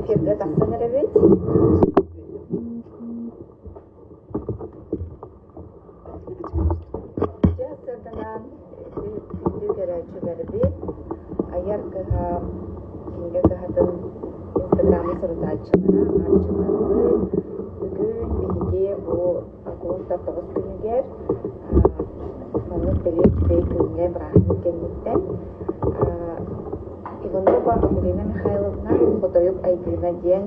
Эфиргэ тахсан эрэбит. Дьэ, сырданан күндү көрөөччүлэрбит, айар кыһа, кинигэ кыһатын инстаграмы сурутааччылара, ааҕааччыларбыт, бүгүн биһиги бу кулун 9 күнүгэр маннык бэлиэ үчүгэй күҥҥэ бырааһынньык кэнниттэн Иванова Акулина Михайловна Хотойук Айгыына диэн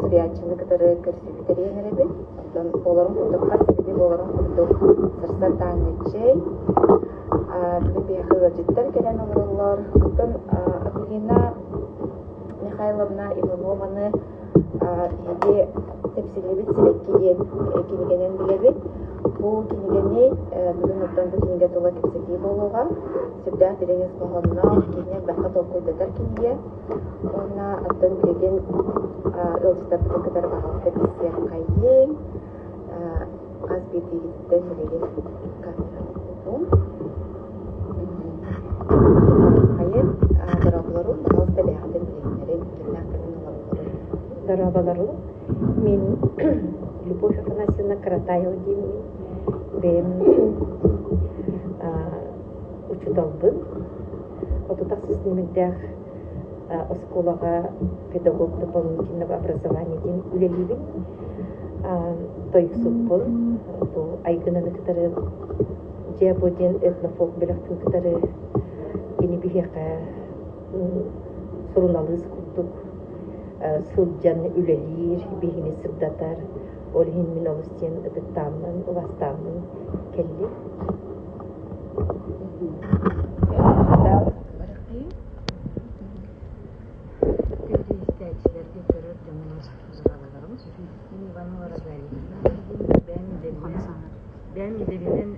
суруйааччыны кытары көрсүбүт тэрийэн эрэбит. Онтон буоларын курдук хас биирдии буоларын курдук сарсыардааҥҥы чэй. Бүгүн биһиэхэ ыалдьыттар кэлэн олороллор. Оттон Акулина Михайловна Иванованы биһиги Тэпсиллибит сибэкки диэн кинигэнэн билэбит. Бу кинигэни бүгүн оттон бу кинигэ тула кэпсэтии буолуоҕа. Сүрдээх дириҥ ис хоһоонноох, киһини элбэххэ толкуйдатар кинигэ. Уонна оттон билигин ыалдьыттарбытын кытары баһаалыста билсиэххэйиҥ. Хас биирдиигититтэн билигин камераны тутуҥ. Хайын, дорооболорун, баһаалыста бэйэҕитин билиһиннэриҥ, кимнээх кэлэн олороллорун. Дорооболорун. Мин Любовь Афанасьевна Каратаева диэммин. Бэйэм учууталбын. 36 нүмердээх оскуолаҕа педагог дополнительного образования диэн үлэлиибин. Тойуксуппун. Бу Айгынаны кытары дьэ бу диэн этнофолк бөлөхпүн кытары кини биһиэхэ суруналыыс курдук сылдьан үлэлиир, биһини сырдатар. Ол иһин мин олус диэн ытыктааммын, убастааммын кэллим. Күндү истээччилэргэ көрөр дьоҥҥор дорооболорум. Мин Иванова Розалия бэйэм идэбинэн бэйэм идэбинэн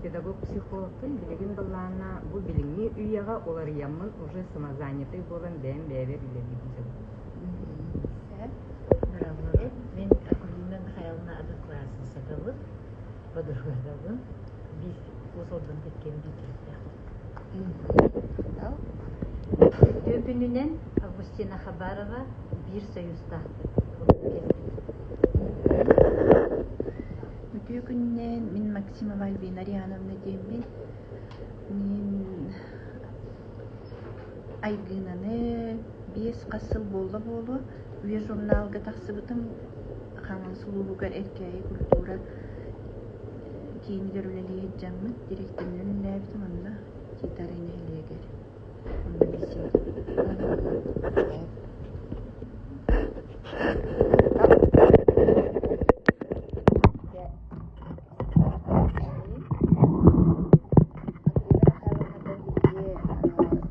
педагог-психологпын. Билигин былаана бу билиҥҥи үйэҕэ уларыйаммын уже самозанятый буолан бэйэм бэйэбэр үлэлиибин сөбүлүүбүн. Дорооболорум. Мин Акулина Михайловна одноклассницабын, подругабын. Биир Уус Алдан кэккэм биирдэрдээхпит. Үтүө күнүнэн Августина Хабарова биир союзтаахпыт. Үтүө күнүнэн мин Максимова Альбина Ариановна диэммин. Мин Айгыынаны 5 хас сыл буолла буолуо Үйэ журналга тахсыбытым Хаҥалас улууһугар Эркээйи культура киинигэр үлэлии сылдьаммыт дириэктэринэн үлэлээбитим онно Тиит-Арыы нэһилиэгэр онно билсибитим.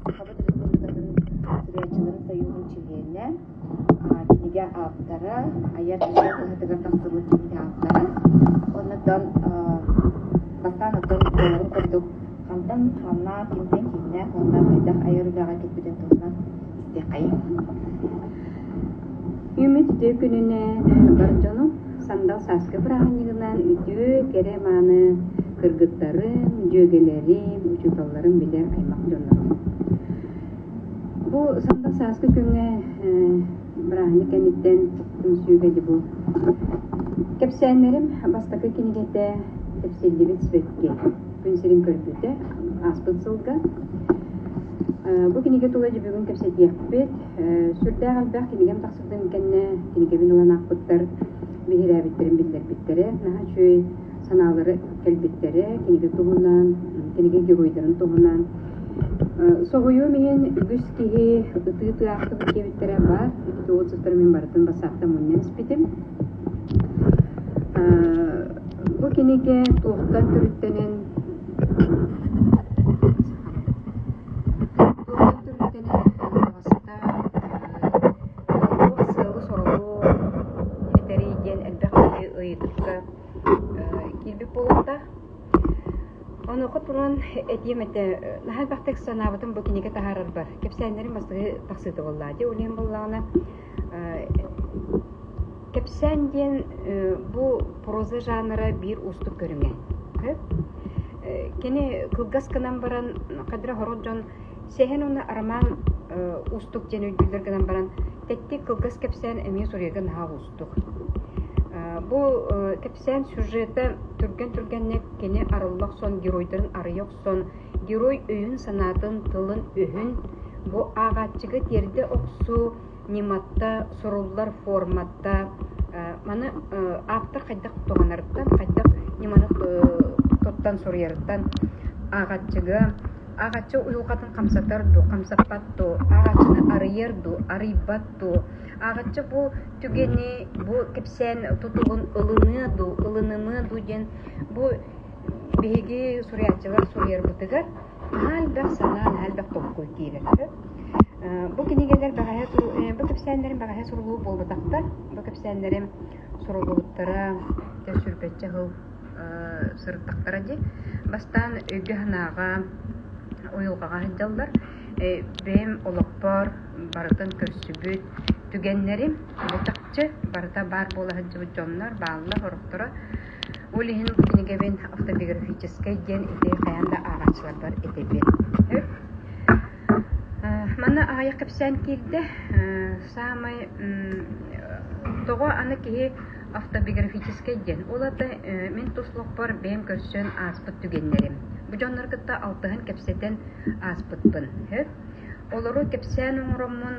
Сахабыт Республикатын суруйааччыларын союһун чилиэнэ, кинигэ ааптара, айар үлэ кыһатыгар тахсыбыт кинигэ ааптара. Оннуттан бастаан оттон буоларын курдук хантан ханна, кимтэн кииннээх уонна хайдах айар үлэҕэ кэлбитин туһунан истиэххэйиҥ. Үмит үтүө күнүнэн бар дьону сандал сааскы бырааһынньыгынан үтүө кэрэ мааны кыргыттарым, дьүөгэлэрим, учууталларым билэр аймах дьоннорум. Бу сандал сааскы күҥҥэ бырааһынньык кэнниттэн түмсүүгэ бу кэпсээннэрим бастакы кинигэтэ Тэпсиллибит сибэкки күн сирин көрбүтэ ааспыт сылга. Бу кинигэ тула дьэ бүгүн кэпсэтиэхпит. Сүрдээх элбэх кинигэм тахсыбытын кэннэ кинигэбин ылан аахпыттар биһирээбиттэрин биллэрбиттэрэ. Наһаа үчүгэй санаалары кэлбиттэрэ кинигэ туһунан, кинигэ геройдарын туһунан. Соһуйуом иһин үгүс киһи ытыы-ытыы аахтыбыт диэбиттэрэ баар. Ити отзывтары мин барытын бассаапта мунньан испитим. Бу кинигэ туохтан төрүттэнэн туохтан төрүттэнэн таҕыста туох сыалы-соругу этэрий диэн элбэх киһи ыйытыкка киирбит буолуохтаах. Онуоха туран этиэм этэ, наһаа элбэхтик санаабытым бу кинигэ таһаарарбар. Кэпсээннэрим бастакы тахсыыта буолла. Дьэ, ол иһин буоллаҕына Кэпсээн диэн бу проза жанра биир уустук көрүҥэ. Кини кылгас гынан баран, хадра хорох дьон сэһэн уонна роман уустук диэн өйдүүллэр гынан баран, тэттик кылгас кэпсээн эмиэ суруйарга наһаа уустук. Бу кэпсээн сюжета түргэн-түргэнник кини арылла охсон, геройдарын арыйа охсон, герой өйүн-санаатын, тылын-өһүн бу ааҕааччыга тиэрдэ охсуу ньымата, суруллар формата, маны ааптар хайдах туһанарыттан, хайдах ньыманы туттан суруйарыттан ааҕааччыга ааҕааччы уйулҕатын хамсатар дуу, хамсаппат дуу, ааҕааччыны арыйар дуу, арыйбат дуу, ааҕааччы бу түгэни, бу кэпсээн тутулун ылыныа дуу, ылынымыа дуу диэн бу биһиги суруйааччылар суруйарбытыгар наһаа элбэх санаа, наһаа элбэх толкуй киирэр. Бу кинигэлэр бэҕэһээ бу кэпсээннэрим бэҕэһээ суруллубут буолбатахтар. Бу кэпсээннэрим суруллубуттара сүүрбэччэ сыл сырыттахтара дии. Бастаан өйгө-санааҕа, уйулҕаҕа сылдьаллар. Бэйэм олохпор барытын көрсүбүт түгэннэрим бу чахчы барыта баар буола сылдьыбыт дьоннор бааллар сорохторо. Ол иһин бу кинигэбин автобиографическай диэн ити хайаан да ааҕааччыларбар этэбин. Манна аҕыйах кэпсээн киирдэ. Саамай тоҕо аны киһи автобиографическай диэн. Ол аата мин тус олохпор бэйэм көрсөн ааспыт түгэннэрим. Бу дьоннору кытта алтыһан кэпсэтэн ааспыппын. Олору кэпсээн оҥороммун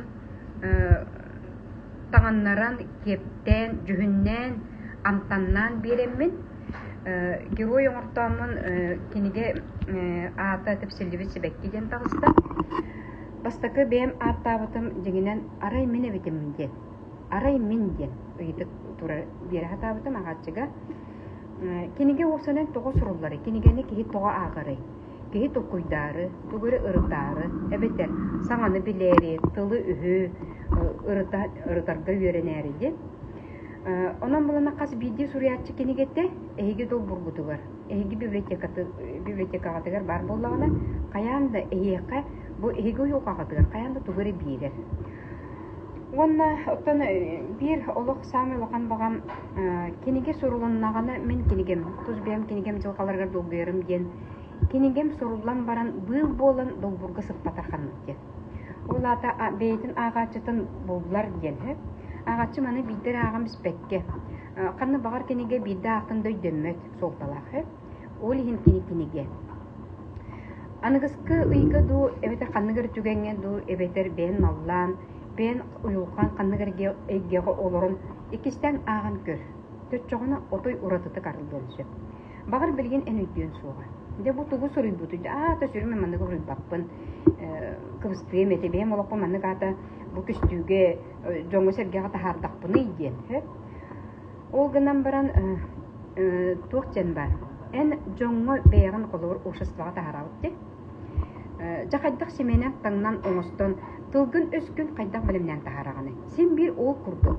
таҥыннаран, киэптээн, дьүһүннээн, амтаннаан биэрэммин Герой оҥортооммун кинигэ аата «Тэпсиллибит сибэкки» диэн таҕыста. Бастакы бэйэм ааттаабытым дьиҥинэн «Арай мин эбитим» диэн. «Арай мин» диэн ыйытык тура биэрэ сатаабытым аҕааччыга. Кинигэ уопсайынан тоҕо сурулларый? Кинигэни киһи тоҕо ааҕарый? Киһи толкуйдаары, тугу эрэ ырытаары, эбэтэр саҥаны билээри, тылы-өһү ырыта, ырытарга үөрэнээри диэн. Онон булана хас биирдии суруйааччы кинигэтэ эһиги долбуургутугар, эһиги библиотекаҕытыгар баар буоллаҕына, хайаан да эһиэхэ бу эһиги уйулҕаҕытыгар хайаан да тугу эрэ биэрэр. Уонна оттон биир олох саамай улахан баҕам кинигэ сурулуннаҕына мин кинигэм, тус бэйэм кинигэм дьылҕаларыгар долгуйарым диэн кинигэм суруллан баран быыл буолан долбуурга сыппатар ханнык диэн. Ол аата бэйэтин ааҕааччытын буллар диэн үһү. Ааҕааччы маны биирдэ эрэ ааҕан испэккэ, ханна баҕар кинигэ биирдэ аахтан да өйдөммөт суолталаах үһү. Ол иһин кини кинигэ. Аныгыскы ыйга дуу, эбэтэр ханнык эрэ түгэҥҥэ дуу, эбэтэр бэйэн наллаан, бэйэн уйулҕаан ханнык эрэ эйгэҕэ олорон иккистээн ааҕан көр. Төччөҕүнэ отой уратытык арыллыан сөп. Баҕар билигин эн өйдүөн суоҕа. Дьэ бу тугу суруйбутуй? Аата сүрүн мин манныгы суруйбаппын. Кыбыстыам этэ, бэйэм олохпун маннык аата бу көстүүгэ дьоҥҥо-сэргэҕэ таһаардахпыный диэн. Ол гынан баран туох диэн баар? Эн дьоҥҥо бэйэҕин холобур обществоҕа таһаарабыт дии. Дьэ хайдах симэнэн таҥнан оҥостон тылгын-өскүн хайдах бэлэмнээн таһаараҕыный? Син биир ол курдук.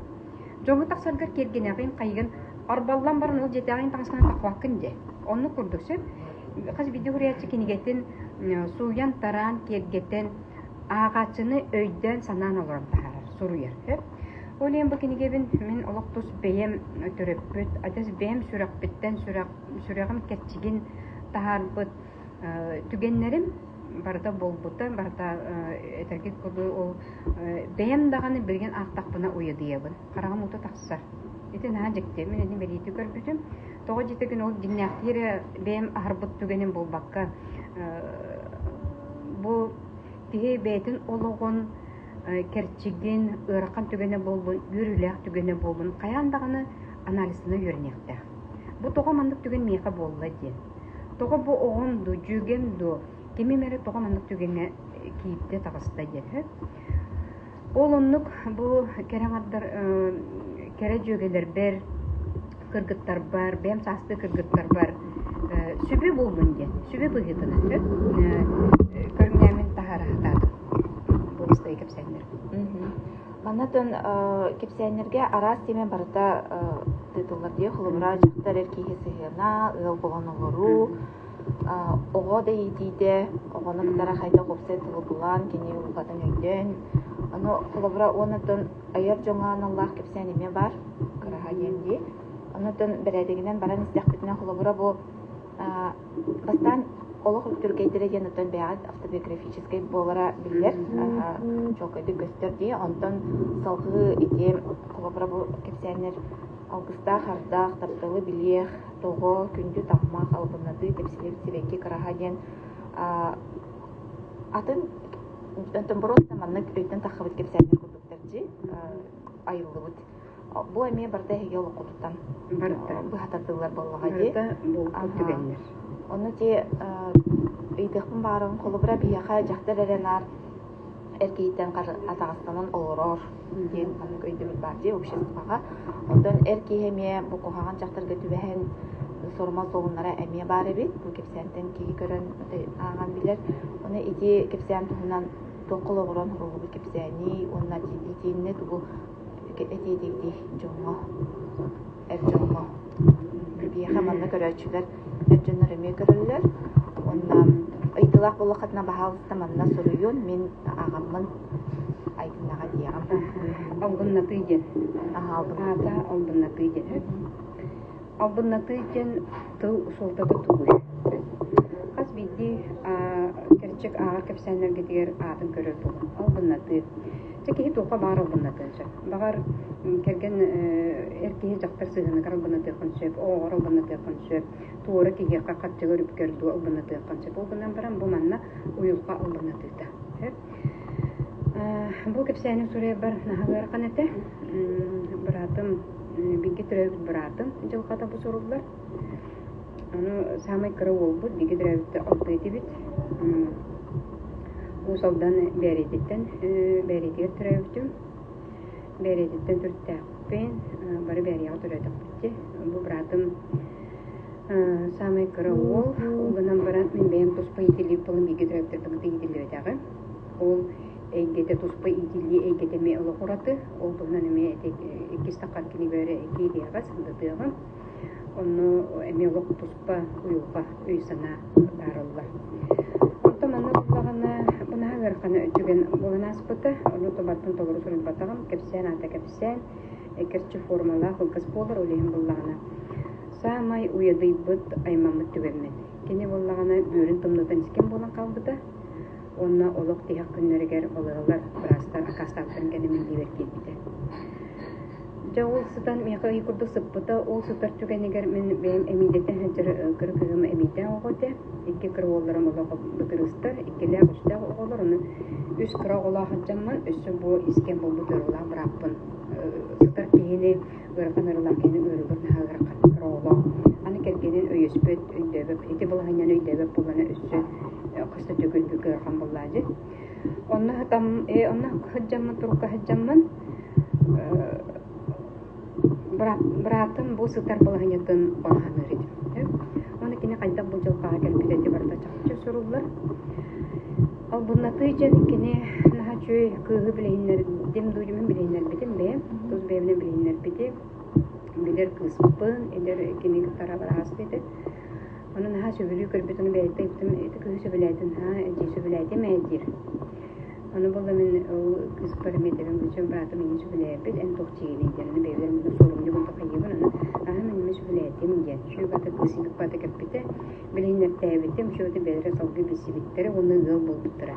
Дьоҥҥо тахсаргар киэргэнэҕин, хайыгын арбаллан баран ол дьиэтээҕин таҥаскынан тахпаккын дии. Оннук курдук сөп. Хас биирдии суруйааччы кинигэтин сууйан-тараан, киэргэтэн, ааҕааччыны өйдөөн-санаан олорон таһаарар, суруйар. Сөп. Ол иһин бу кинигэбин мин олох тус бэйэм төрөппүт, адьас бэйэм сүрэхпиттэн сүрэх, сүрэҕим кэрчигин таһаарбыт түгэннэрим барыта буолбута, барыта этэргит курдук ол бэйэм даҕаны билигин аахтахпына уйадыйабын, хараҕым уута тахсар. Ити наһаа дьикти, мин итини бэлиэтии көрбүтүм. Тоҕо диэтэгин ол дьиҥнээхтии эрэ бэйэм аһарбыт түгэним буолбакка, бу киһи бэйэтин олоҕун кэрчигин, ыарахан түгэнэ буоллун, үөрүүлээх түгэнэ буоллун, хайаан даҕаны анализтана үөрэниэхтээх. Бу тоҕо маннык түгэн миэхэ буолла диэн. Тоҕо бу оҕом дуу, дьүөгэм дуу, кимим эрэ тоҕо маннык түгэҥҥэ киирдэ таҕыста диэн үһү. Ол оннук бу кэрэ аҥардар кэрэ дьүөгэлэрбэр, кыргыттарбар, бэйэм саастыы кыргыттарбар сүбэ буоллун диэн, сүбэ быһыытынан көрүҥнээммин таһаара сатаатым. Бу ыстайы кэпсээннэр. Манна кэпсээннэргэ араас тиэмэ барыта тыытыллар дии. Холобура, дьахтар эр киһи сыһыана, ыал буолан олоруу, оҕо да иитиитэ, оҕону кытары хайдах уопсай тылы булан, кини уйулҕатын өйдөөн. Ону холобура уонна айар дьоҥҥо аналлаах кэпсээн эмиэ баар, кыраһа диэн дии. Онон бэрээдэгинэн баран истэхпитинэ, холобура бу бастаан. Олох үлтүркэйдэрэ диэн оттон бэйэҕит автобиографическай буолара биллэр, чуолкайдык көстөр дии. Онтон салгыы ити холобура бу кэпсээннэр алгыстаах ардах, тапталы билиэх, тоҕо, күндү таммах, албыннатыы, тэпсилибит сибэкки кыраһа диэн атын онтон боруоста маннык өйтөн таххыбыт кэпсээннэр курдуктар дии айыллыбыт. Бу эмиэ барыта эһиги олоххутуттан Барыта. быһа тардыллар буоллаҕа дии. Барыта буолбут түгэннэр. Ону ти ыйытыахпын баҕарабын холобура биһиэхэ дьахтар эрэ наар эр киһиттэн атаҕастанан олорор диэн маннык өйдөбүл баар дии обществоҕа. Онтон эр киһи эмиэ бу куһаҕан дьахтарга түбэһэн сурума суолуннара эмиэ баар эбит. Бу кэпсээнтэн киһи көрөн ааҕан билэр. Ону ити кэпсээн туһунан туохха олоҕуран суруллубут кэпсээний уонна итиннэ тугу этиэтигдий дьоҥҥо, эр дьоҥҥо. Биһиэхэ манна көрөөччүлэр эр дьоннор эмиэ көрөллөр. Уонна ыйытыылаах буоллаххытына баһаалыста манна суруйун, мин ааҕаммын Айгынаҕа диэҕим. Албыннатыы диэн. Аһа, албыннатыы. Аата албыннатыы диэн. Албыннатыы диэн тыл суолтата тугуй? Хас биирдии кэрчик ааҕар кэпсээннэргитигэр аатын көрөр буолуҥ. Албыннатыы. Дьэ киһи туохха баар албыннатыан сөп. Баҕар кэргэн эр киһи дьахтар сыһыаныгар албыннатыаххын сөп, оҕоҕор албыннатыаххын сөп, туора киһиэхэ харчыгар үпкэр дуу албыннатыаххын сөп. Ол гынан баран бу манна уйулҕа албыннатыыта. Сөп. Бу кэпсээни суруйарбар наһаа ыарахан этэ. Быраатым, бииргэ төрөөбүт быраатым дьылҕата бу суруллар. Ону саамай кыра уолбут, бииргэ төрөөбүттэр алтыа этибит. Уус Алдан Бээрийэтиттэн Бээрийэтигэр төрөөбүтүм. Бээрийэтиттэн төрүттээхпин. Бары Бээрийэҕэ төрөөтөхпүт дии. Бу быраатым саамай кыра уол. Ол гынан баран мин бэйэм туспа иитиллибит буолан бииргэ төрөөбүттэрбин кытта иитиллибэтэҕим. Ол эйгэтэ туспа иитиллии эйгэтэ эмиэ олох ураты. Ол туһунан эмиэ ити иккис таххар кинигэбэр киириэҕэ, сырдатыаҕым. Онно эмиэ олох туспа уйулҕа, өй-санаа таарыллар. Онтон манна буоллаҕына, бу наһаа ыарахан түгэн буолан ааспыта. Ону барытын толору суруйбатаҕым. Кэпсээн аата кэпсээн, кэрчик формалаах кылгас буолар, ол иһин буоллаҕына саамай уйадыйбыт, аймаммыт түгэммин. Кини буоллаҕына бүөрүн тымнытан искэн буолан хаалбыта. Уонна олох тиһэх күннэригэр балыыһалар, быраастар аккаастаабыттарын кэннэ мин диэбэр киирбитэ. Дьэ ол сытан миэхэ ый курдук сыппыта, ол сытар түгэнигэр мин бэйэм эмиийдэтэ сылдьар кыра кыыһым эмиийдээх оҕо этэ. Икки кыра уолларым олох бытырыыстар, иккилээх, үстээх оҕолор, ону үс кыра оҕолоох сылдьаммын, өссө бу искэн буолбут ыарыылаах бырааппын сытар киһини, ыарахан ыарыылаах киһини ыарыыбар наһаа ыарахан кыра оҕолоох. Аны кэргэнин өйөспөт, өйдөөбөт, ити балаһыанньаны өйдөөбөт буоллаҕына өссө хас да төгүл бүк ыарахан буоллаадьы. Онно сытам, онно сылдьаммын, турукка сылдьаммын быраатым бу сытар балаһыанньатын оҥоһон этим. Уонна кини хайдах бу дьылҕаҕа кэлбитэ ити барыта чахчы суруллар. Албыннатыы диэн кини наһаа үчүгэй кыыһы билиһиннэрдим дуу дьүмүн билиһиннэрбитим бэйэм, тус бэйэбинэн билиһиннэрбитим. Билэр кыыспын, эдэр кини кытары бараһаспыт этэ. Ону наһаа сөбүлүү көрбүт, ону бэйэтэ ыйыппытым, ити кыыһы сөбүлээтин, haa, дии сөбүлээтим ээ диир. Ону буолла мин ол кыыспар эмиэ этэбин, бу быраатым эйигин сөбүлээбит, эн туох дьиэний диэн, ону бэйэбэр мин суорумньу курдук хайыыбын, ону аһа мин эмиэ сөбүлээтим диэн. Үчүгэй баата кыыс ибик баата кэппитэ, билиһиннэртээбитим, үчүгэй баата бэйэлэрэ салгыы билсибиттэрэ уонна ыал буолбуттара.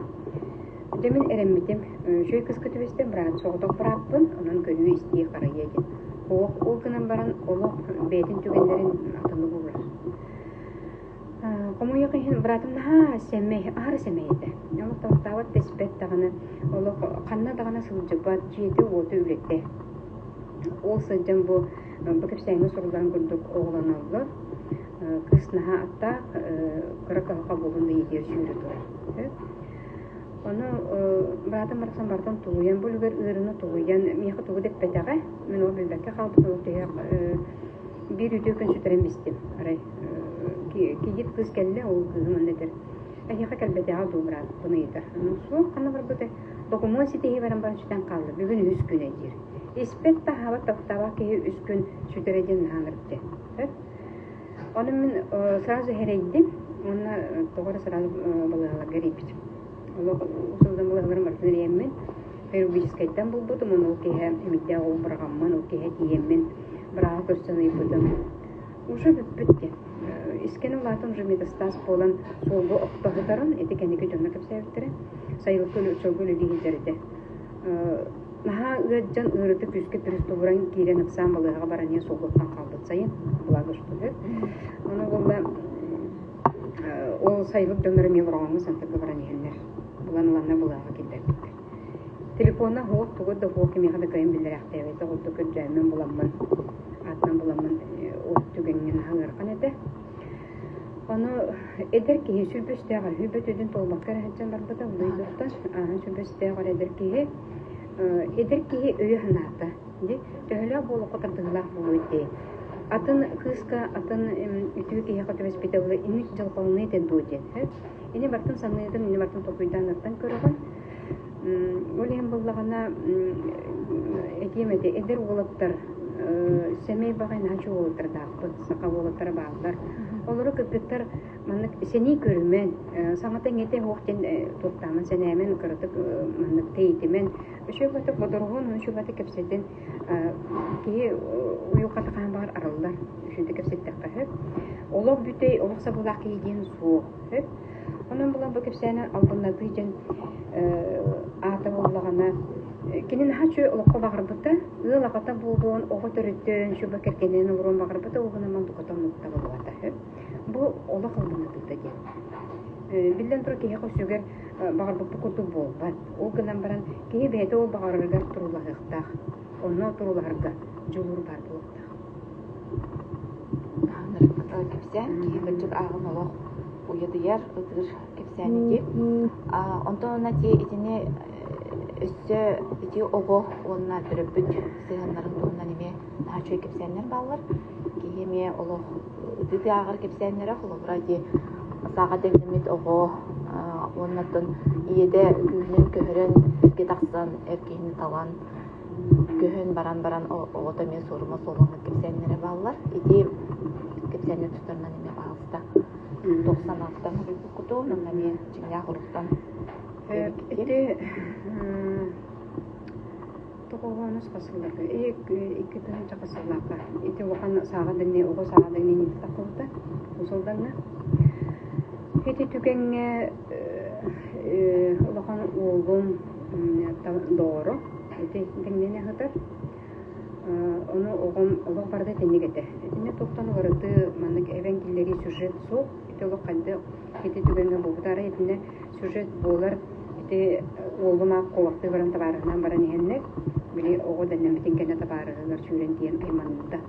Дьэ мин эрэммитим, үчүгэй кыыска түбэстим, быраат соҕотох бырааппын, онон көрүү-истии харайыа диэн. Олох ол гынан баран олох бэйэтин түгэннэрин атыннык уурар. Хомойуох иһин быраатым наһаа сэмэй, аһара сэмэй этэ. Олох табахтаабат да испэт даҕаны, олох ханна даҕаны сылдьыбат, дьиэтэ-уота үлэтэ. Ол сылдьан бу бу кэпсээҥҥэ сурулларын курдук оҕолоноллор. Кыыс наһаа аттаах, кыра кыһалҕа буолун да ийэтигэр сүүрэ турар. Ону быраатым барахсан барытын тулуйан, бу үлүгэр ыарыыны тулуйан, миэхэ тугу да эппэтэҕэ. Мин ол билбэккэ хаалбытым, ол түһэх биир үтүө күн сүтэрэн бистим. Арай кийиит кыыс кэллэ, ол кыыһым онно этэр, эһиэхэ кэлбэтэҕэ дуу бырааппын ыйытар. Суох, ханна барбытай? Докумуон ситиһии баран баран сүтэн хаалла. Бүгүн үһүс күнэ диир. Испэт да аһаабат таптаабат киһи үс күн сүтэрэ диэн наһаа ынырык диэн. Ону мин сразу эрэйдим уонна тоҕо эрэ сразу балыыһаларга эрийбитим. Олох сылдан балыыһаларым барытын эрийэммин, хирургическайтан булбутум, уонна ол киэһэ эмийдээх ол быраҕаммын, ол киэһэ тиийэммин бырааһы көрсөн ыйбытым. Уже бүппүт диэн. Искэн улаатан уже метастаз буолан суолга охто сытарын ити кэнники дьонно кэпсээбиттэрэ. Сайылыкка суолга үлэлии сылдьар этэ. Наһаа ыалдьан ыарыыта күүскэ приступуран киирэн ыксаан балыыһаҕа баран иһэн суолгуттан хаалбыт сайын благо что Ону буолла ол сайылык дьонноро эмиэ Бороҕоҥҥо Сантырга баран иһэннэр булан ыланна былааҕа киллэрбиттэр. Телефона суох, тугу да суох кимиэхэ да кыайан биллэрээхтээбэтэ, ордук көрдөөммүн буламмын, аатынан буламмын ол түгэҥҥэ наһаа ыарахан этэ. Ону эдэр киһи сүрбүстээх үһү бөтүдүн толбакка эрэ сылдьан барбыта, дойдуттан ааһан сүрбүстээх эрэ эдэр киһи эдэр киһи өйө-санаата дии төһөлөөх буолуохха тардыһыылаах буолуой дии. Атын кыыска, атын үтүө киһиэхэ түбэспитэ буолуо инник дьылҕаланыы этэ дуо диэн. Ини бартын саныыгын, ини бартын толкуйдаан ыртан көрөҕүн. Ол иһин буоллаҕына этиэм этэ, эдэр уолаттар сэмэй баҕайы наһаа үчүгэй уолаттардаахпыт, саха уолаттара бааллар. Олору кыргыттар маннык сэнии көрүмэн, саҥата-иҥэтэ суох диэн туохтааман сэнээмэн, кыратык маннык тэйитимэн, үчүгэй баҕайытык бодоруһун, үчүгэй баҕайытык кэпсэтин киһи уйулҕата хаһан баҕар арыллар, үчүгэйдик кэпсэттэххэ сөп. Олох бүтэй, олох сабыылаах киһи диэн суох сөп. Онон булан бу кэпсээнэ албыннатыы диэн аата буоллаҕына, кини наһаа үчүгэй олоххо баҕарбыта, ыал аҕата буолуон, оҕо төрөтөн, сүбэ кэргэнинэн олоруон баҕарбыта, ол гынан дуката оннукта буолбата үһү. Бу олох албыннатыыта диэн. Биллэн турар, киһиэхэ үксүгэр баҕарбыппыт курдук буолбат. Ол гынан баран, киһи бэйэтэ ол баҕарарыгар туруулаһыахтаах. Онно туруулаһарга дьулуур баар буолуохтаах. Кэпсээн киһи кырдьык ааҕын олох уйадыйар, ытыыр кэпсээн ити. Онтон уонна ти итини өссө ити оҕо уонна төрөппүт сыһыаннарын туһунан эмиэ наһаа үчүгэй кэпсээннэр бааллар. Киһи эмиэ олох ытыы ааҕар кэпсээннэрэ, холобура ити сааҕа дэҥнэммит оҕо уонна оттон ийэтэ күүһүнэн көһөрөн сиргэ тахсан эр киһини талан көһөн баран баран оҕото эмиэ суорума суоламмыт кэпсээннэрэ бааллар. Ити кэпсээннэр тустарынан эмиэ баһаалыста 96-тан суруйбуккутун, онно эмиэ дьиҥнээх олохтон Ити тоҕоонус хасылларга 2 тыһыынча хасыллаахха ити улахан сааҕа дэҥни оҕо сааҕа дэҥни таххыбыта усулданна ити түгэҥҥэ улахан уолум доҕоро ити дэҥнэни аһытар ону оҕом олох барыта итинник этэ итиннэ туохтан уларытыы маннык эбэн киллэрии сюжет суох ити олох хайдах ити түгэҥҥэ буолбута арай итиннэ сюжет буолар ити уолум аах куобахтыы баран табаарыһынан баран иһэннэр били оҕо дэннэммитин кэннэ табаарыһыгар сүүрэн тиийэн айманныбыта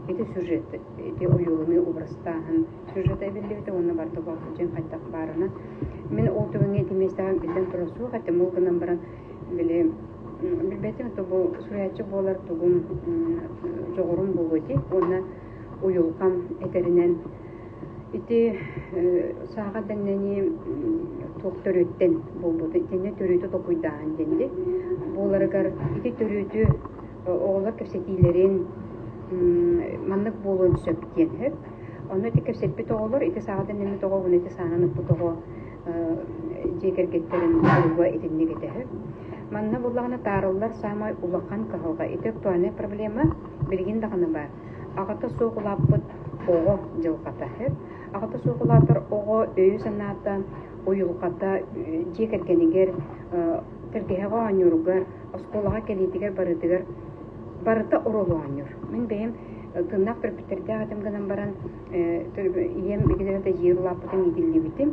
ити сюжет ити ойууланыы образтааһын сюжета эбиллибитэ уонна барыта дьиҥ хайдах баарына мин ол түгэҥҥэ ити миэстэҕэ биллэн турар суох этим ол гынан баран били билбэтим то бу суруйааччы буолар тугум дьоҕурум буолуо ити уонна уйулҕам этэринэн ити сааҕа дэҥнэнии туох төрүөттэн буолбута итиннэ төрүөтү толкуйдааһын диэн ди буоларыгар ити төрүөтү оҕолор кэпсэтиилэрин маннык буолуон сөп диэн сөп онно ити кэпсэппит оҕолор ити сааҕа дэҥнэммит оҕо уонна ити саанан ыппыт оҕо дьиэ кэргэттэрин туруга итинник этэ сөп манна буоллаҕына таарыллар саамай улахан кыһалҕа ити актуальнай проблема билигин даҕаны баар аҕата суох улааппыт оҕо дьылҕата. Аҕата суох улаатар оҕо өйө-санаата, уйулҕата дьиэ кэргэнигэр, тэлгэһэҕэ оонньууругар, оскуолаҕа кэлиитигэр барытыгар барыта оруолу оонньуур. Мин бэйэм тыыннаах төрөппүттэрдээх этим гынан баран, ийэм икки дьиэ улааппытым, иитиллибитим.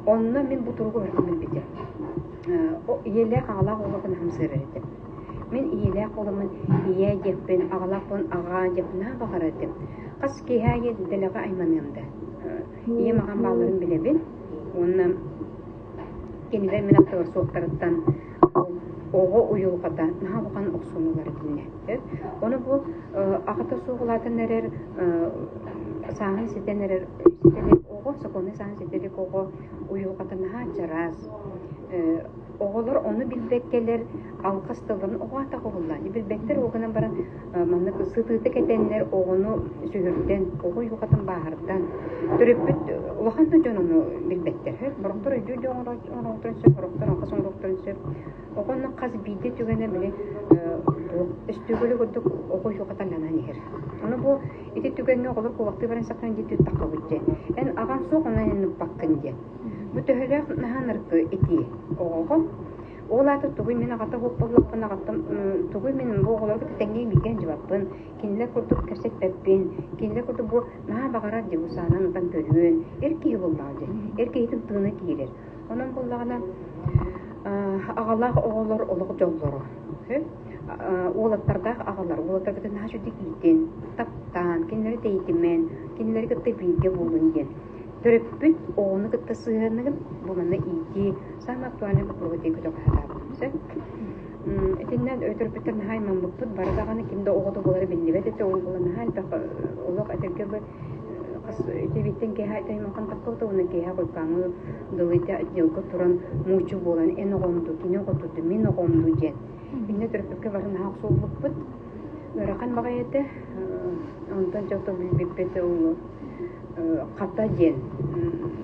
Онно мин бу туругу барытын билбитим. Ийэлээх аҕалаах оҕолорбун хамсыырар этим. Мин ийэлээх буоламмын ийээ диэхпин, аҕалаах буолан аҕаа диэхпин наһаа баҕарар этим. Хас киэһэ аайы дэлэҕэ айманыам да. Ийэм аҕам баалларын билэбин уонна кинилэр мин аттыбар суохтарыттан оҕо уйулҕата наһаа улахан охсууну ылар итиннэ. Ону бу аҕата суох улаатан эрэр сааһын ситэн эрэр ситэ илик оҕо, сокуоннай сааһын ситэ илик оҕо уйулҕата наһаа чараас. Оҕолор ону билбэккэлэр алҕас тылларын оҕо аата оҕоллаан билбэттэр ол гынан баран маннык сытыытык этэннэр оҕону сүһүрдэн, оҕо уйулҕатын бааһырдан төрөппүт улахан да дьон ону билбэттэр. Сорохтор өйдүүр да оҥоруохтарын сөп, сорохтор алҕас оҥоруохтарын сөп. Оҕо онно хас биирдии түгэнэ били өстүөкүлэ курдук оҕо уйулҕата аннанан иһэр. Ону бу ити түгэҥҥэ оҕолор куобахтыы баран сахтан дии таххабыт диэн. Эн аҕаҥ суох, онон эн ыппаккын диэн. Бу төһөлөөх наһаа наркы итии оҕоҕо. Ол аата тугуй мин аҕата суох буоллахпына аҕаттан тугуй мин бу оҕолорго тэҥҥэ бииргэ дьыбаппын, кинилэр курдук кэпсэппэппин, кинилэр курдук бу наһаа баҕарар дии бу саанан ытан көрүөн, эр киһи буоллаҕа дии, эр киһитин тыына киирэр. Онон буоллаҕына аҕалаах оҕолор олох дьоллоро. Уолаттардаах аҕалар уолаттаргытын наһаа үчүгдүк иитин, таптаан, кинилэри тэйитимэн, кинилэри кытта бииргэ буолун диэн. Төрөппүт оҕону кытта сыһыанныгын бу манна иитии саамай актуальнай боппуруоһу диэн көтөҕө сатаабытым сөп. Итиннэ төрөппүттэр наһаа аймаммыппыт, бары даҕаны ким да оҕото буолара биллибэт этэ, ол буолан наһаа элбэх олох этэргэ хас итибиттэн киэһэ аймахан таххыбыта уонна киэһэ хойуккааҥҥы дылы ити отделга туран муучу буолан эн оҕом дуу, кини оҕото дуу, мин оҕом дуу диэн. Иннэ төрөппүккэ бары наһаа охсуллубуппут. Ыарахан баҕайы этэ. Онтон дьэ билбиппит ол хата диэн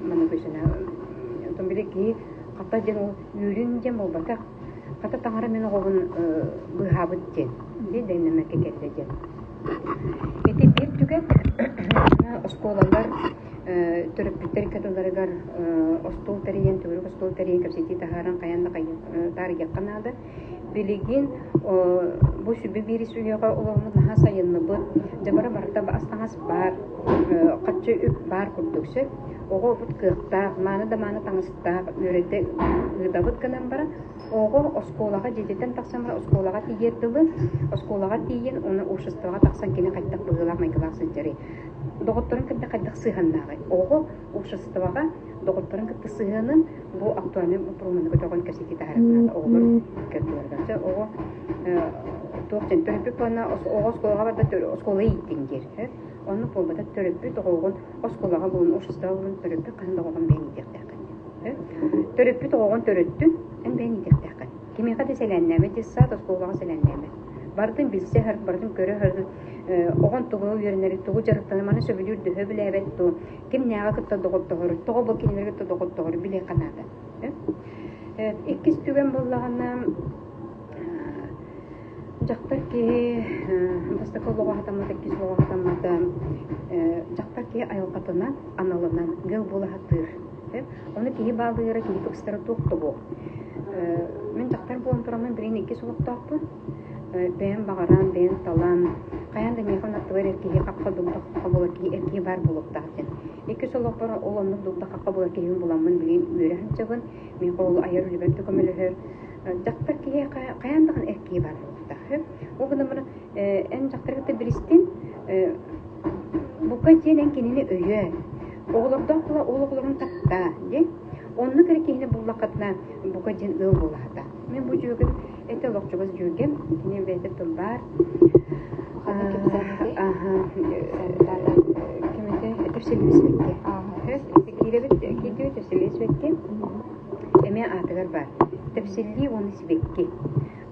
маны көсөнө оттон били киһи хата диэн ол үөрүүм диэн буолбатах хата таҥара мин оҕобун быыһаабыт диэн дии дэҥнэмэккэ кэллэ диэн ити биир түгэн оскуолалар төрөппүттэр кытыларыгар остуол тэрийэн төгүрүк остуол тэрийэн кэпсэтии таһааран хайаан да таарыйыахха наада Билигин бу сүбэ биэрис үйэҕэ олороммут наһаа сайынныбыт, дьабара барыта ас-таҥас баар, хаччы үп баар курдук сөп. Оҕо бут кыахтаах, мааны да мааны таҥастаах үөрэтэ ыытабыт гынан баран, оҕо оскуолаҕа дьиэтиттэн тахсан баран оскуолаҕа тиийэр дылы, оскуолаҕа тиийэн уонна обществоҕа тахсан кини хайдах быһыылаах-майгылаах сылдьарый, доҕотторун кытта хайдах сыһыаннааҕый, оҕо обществоҕа доҕотторун кытта сыһыанын бу актуальнай боппуруоһуну көтөҕөн кэпсэтии таһаарыахтаах оҕолор икки ардыларыгар. Оҕо туох диэн төрөппүт буолна оҕо оскуолаҕа барда оскуола ииттин диир. Оннук буолбата төрөппүт оҕоҕун оскуолаҕа булун, обществоҕа булун төрөппүт хаһан да оҕоҕун бэйэн иитиэхтээххин. Төрөппүт оҕоҕун төрөттүн, эн бэйэн иитиэхтээххин. Кимиэхэ да сэлээннээмэ детсад оскуолаҕа сэлээннээмэ. Барытын билсэ сырыт, барытын көрө сырыт, оҕон тугу үөрэнэр, тугу дьарыктанар, маны сөбүлүүр төһө билээбэт дуу, кимнээҕи кытта доҕордоһор, тоҕо бу кинилэри кытта доҕордоһор билиэххэ наада. Иккис түгэн буоллаҕына, дьахтар киһи бастакы олоҕо хатаммата, иккис олоҕо хатаммата, дьахтар киһи айылҕатынан, аналынан ыал буола сатыыр. Ону киһи баалыыра, киһи кыбыстара туох да буол. Мин дьахтар буолан тураммын билигин иккис олохтоохпун. Бэйэм баҕаран, бэйэм талан, хайаан да миэхэ аттыбар эр киһи хахха дугда хахха буолар киһи эр киһи баар буолуохтаах диэн. Иккис олохпор ол оннук дугда хахха буолар киһибин буламмын билигин үөрэ сылдьабын. Миэхэ ол айар үлэбэр да көмөлөһөр. Дьахтар киһи хайаан даҕаны эр киһи баар буолуохтаах. Ол гынан баран эн дьахтары кытта билистин, бука диэн эн кинини өйөө. Оҕолордоох була ол оҕолорун таптаа диэн. Оннук эрэ киһини буллаххытына бука диэн ыал буолаһыта. Мин бу дьүөгэм этэ олох чугас дьүөгэм, кини бэйэтэ тылбаар. Кимите Тэпсэлии сибэкки. Киирэбит киирдибит Тэпсэлии сибэкки. Эмиэ аатыгар баар. Тэпсиллии уонна сибэкки.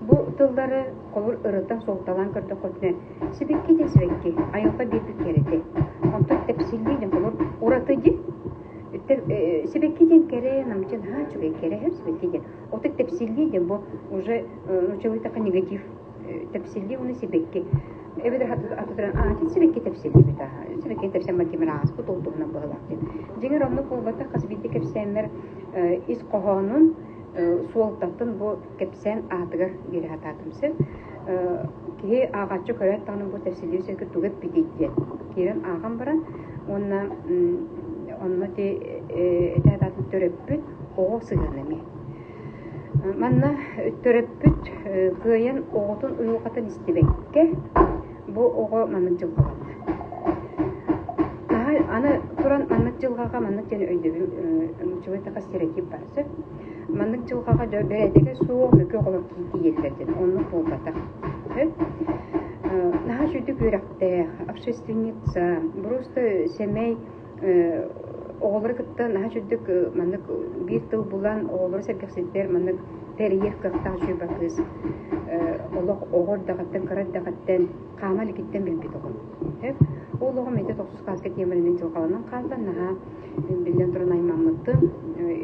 Бу тыллары холур ырытан суолталаан көрдөххүтүнэ сибэкки диэн сибэкки, айылҕа биэрбит кэрэтэ. Онтон тэпсиллии диэн холур ураты дии. Сибэкки диэн кэрэ, намчы наһаа үчүгэй кэрэ сибэкки диэн. Ото тэпсиллии диэн бу уже нууччалыы такой негатив тэпсиллии уонна сибэкки. Эбэтэр атытыран аа сибэкки тэпсиллибит аа сибэкки тэпсэн макимер ааспыт ол туһунан быһылаах диэн. Дьиҥэр оннук буолбатах хас биирдии кэпсээннэр ис хоһоонун суолтатын бу кэпсээн аатыгар биэрэ сатаатым сөп. Киһи ааҕааччы көрөөт даҕаны бу тэпсиллии сиргэ тугу эппитий диэн киирэн ааҕан баран уонна онно ти этэ сатаатым төрөппүт оҕо сыһыана эмиэ. Манна төрөппүт кыайан оҕотун уйулҕатын истибэккэ бу оҕо маннык дьылҕаланна. Аны туран маннык дьылҕаҕа маннык диэн өйдөбүл нууччалыы эттэххэ стереотип баар сөп. Маннык дьылҕаҕа бэрээдэгэ суох мөкү оҕолор тиийэллэр диэн оннук буолбатах. Наһаа үчүгдүк үөрэхтээх, общественница, просто сэмэй оҕолору кытта наһаа үчүгдүк маннык биир тыл булан оҕолору сэргэхситэр маннык. тэрийэр кыахтаах үчүгэй кыыс олох оҕо эрдэҕиттэн, кыра эрдэҕиттэн хаама илигиттэн билбит оҕом. Ол оҕом ити тохсус кылааска тиэмэн мин дьылҕаланан хаалла, наһаа биллэн туран аймаммытым,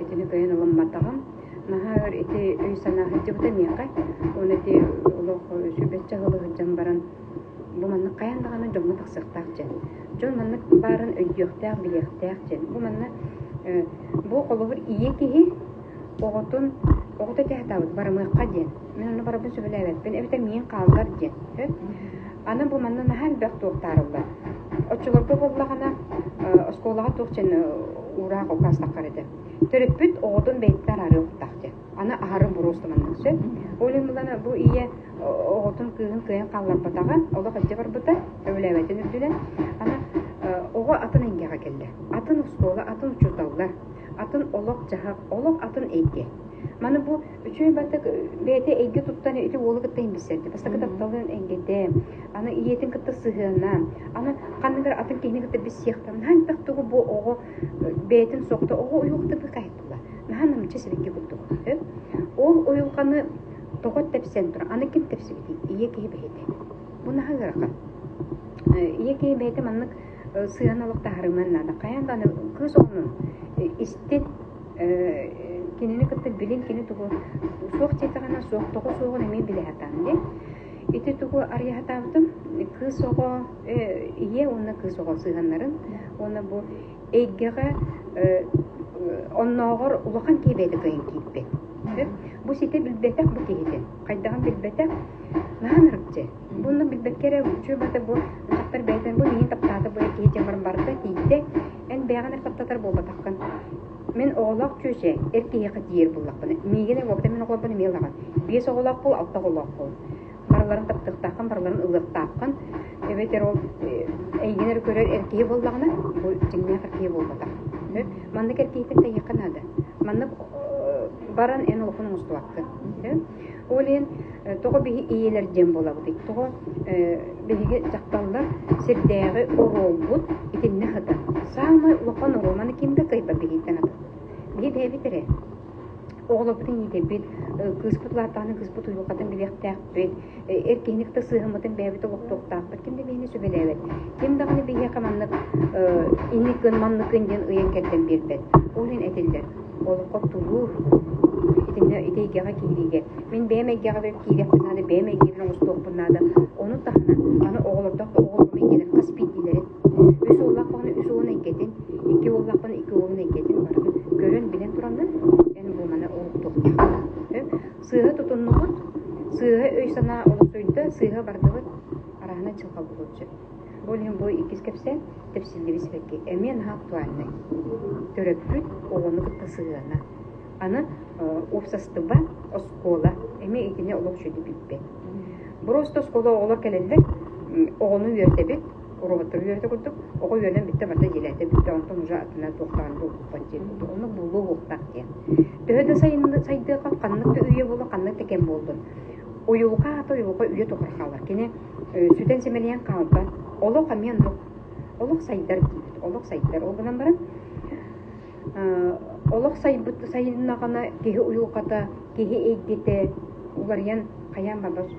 итини кыайан ылымматаҕым. Наһаа өр ити өй-санаа сылдьыбыта миэхэ. Уонна ити олох сүүрбэччэ сыл сылдьан баран бу маннык хайаан даҕаны дьоҥҥо тахсыахтаах дьэн. Дьон маннык баарын өйдүөхтээх, билиэхтээх дьэн. Бу манна бу холобур ийэ киһи оҕотун оҕото этэ сатаабыт барымыахха диэн. Мин ону барабын сөбүлээбэппин эбэтэр миин хааллар диэн. Аны бу манна наһаа элбэх туохтаарыллар. Оччолорго буоллаҕына оскуолаҕа туох диэн уураах укаас таххар этэ. Төрөппүт оҕотун бэйэтин араарыахтаах диэн. Аны аһары буруосту маннык сөп. Ол иһин булана бу ийэ оҕотун кыыһын кыайан хаалларбатаҕа, олох илдьэ барбыта, сөбүлээбэтин үрдүнэн. Аны оҕо атын эйгэҕэ кэллэ. Атын оскуола, атын учууталлар, атын олох-дьаһах, олох атын эйгэ. Маны бу үчүгэй баттык бэйэтэ эйгэ туттан ити уолу кытта имбиссэрдэ. Бастакы тапталын эйгэтэ, аны ийэтин кытта сыһыана, аны ханныгар атын киһини кытта билсиэхтэн наһаа элбэх тугу бу оҕо бэйэтин сохто оҕо уйулҕата быкайдылар. Наһаа намчы сибикки курдук. Ол уйулҕаны тоҕо тэпсэн турар? Аны ким тэпсибитий? Ийэ киһи бэйэтэ. Бу наһаа ыарахан. Ийэ киһи бэйэтэ маннык сыһыан олох таһаарыман наада. Хайаан даҕаны кыыс оҕону истин кинини кытта билин кини тугу суох диэтэҕинэ суох тоҕо суоҕун эмиэ билэ сатаан дии. Ити тугу арыйа сатаабытым кыыс оҕо ийэ уонна кыыс оҕо сыһыаннарын уонна бу эйгэҕэ оннооҕор улахан киһи бэйэтэ кыайан киирбэт. Бу ситэ билбэтэх бу киһитин, хайдаҕын билбэтэх наһаа ынырыкчы. Буну билбэккэ эрэ үчүгэй бата бу дьахтар бэйэтин бу миигин таптаата бу эр киһи диэн баран барда тиийдэ. Эн бэйэҕин эрэ таптатар буолбатаххын. Мин оҕолоох чүөчэ эр киһиэхэ тиийэр буллахпына миигин эрэ буолбата мин оҕолорбун эмиэ ылаҕын. Биэс оҕолоох буол, алта оҕолоох буол. Барыларын таптыахтааххын, барыларын ылыахтааххын. Эбэтэр ол эйигин эрэ көрөр эр киһи буоллаҕына, бу дьиҥнээх эр киһи буолбатах. Маннык эр киһиттэн тэйиэххэ наада. Маннык баран эн олоххун оҥостубаккын. Ол иһин тоҕо биһи ийэлэр диэн буолабытый? Тоҕо биһиги дьахталлар сирдээҕи оруолбут итиннэ сытар. Саамай улахан оруол, маны ким да кыайбат биһиттэн атын. Биһи бэйэбит эрэ. Оҕолорбутун иитэбит, кыыспыт улааттаҕына кыыспыт уйулҕатын билиэхтээхпит, эр киһини кытта сыһыаммытын бэйэбит олохтуохтаахпыт. Ким да биһини сүбэлээбэт. Ким даҕаны биһиэхэ маннык инник гын, маннык гын диэн ыйан кэрдэн биэрбэт. Ол иһин этиллэр, олоххо тулуур, итиннэ ити эйгэҕэ киириигэ. Мин бэйэм эйгэҕэ киириэхпин наада, бэйэм эйгэбин оҥостуохпун наада. Ону таһынан, аны оҕолордоох да оҕолорум эйгэлэрин хас биирдиилэрин үс уоллаахпына үс уолун эйгэтин, икки уоллаахпына икки уолун эйгэтин барытын көрөн, билэн тураннар, эн бу маны олохтуохтааххын. Сыыһа тутуннубут, сыыһа өй-санаа олохсуйда, сыыһа бардыбыт, араһына дьылҕа буолуоччу. Ол иһин бу иккис кэпсээн тэпсиллибит сибэкки эмиэ наһаа актуальнай. Төрөппүт оҕону кытта сыһыана. Аны уопсастыба, оскуола эмиэ итини олох үчүгэйдик билбэт. Просто оскуола оҕолор кэлэллэр, оҕону үөрдэбит, роботтары үөрэтэ курдук, оҕо үөрэнэн бүттэ барыта дьиэлээтэ бүттэ, онтон уже атына туохтаан булбуппат диэн курдук. Ону булуо уохтаах диэн. Төһө да сайдыахха, ханнык да үйэ буолла, ханнык да кэм буоллун. Уйулҕа аата уйулҕа үйэ тухары хаалар. Кини сүтэн симэлийэн хаалбат. Олох эмиэ оннук. Олох сайдар диибит. Олох сайдар. Ол гынан баран олох сайбыт сайыннаҕына киһи уйулҕата, киһи эйгэтэ уларыйан хайаан барбат.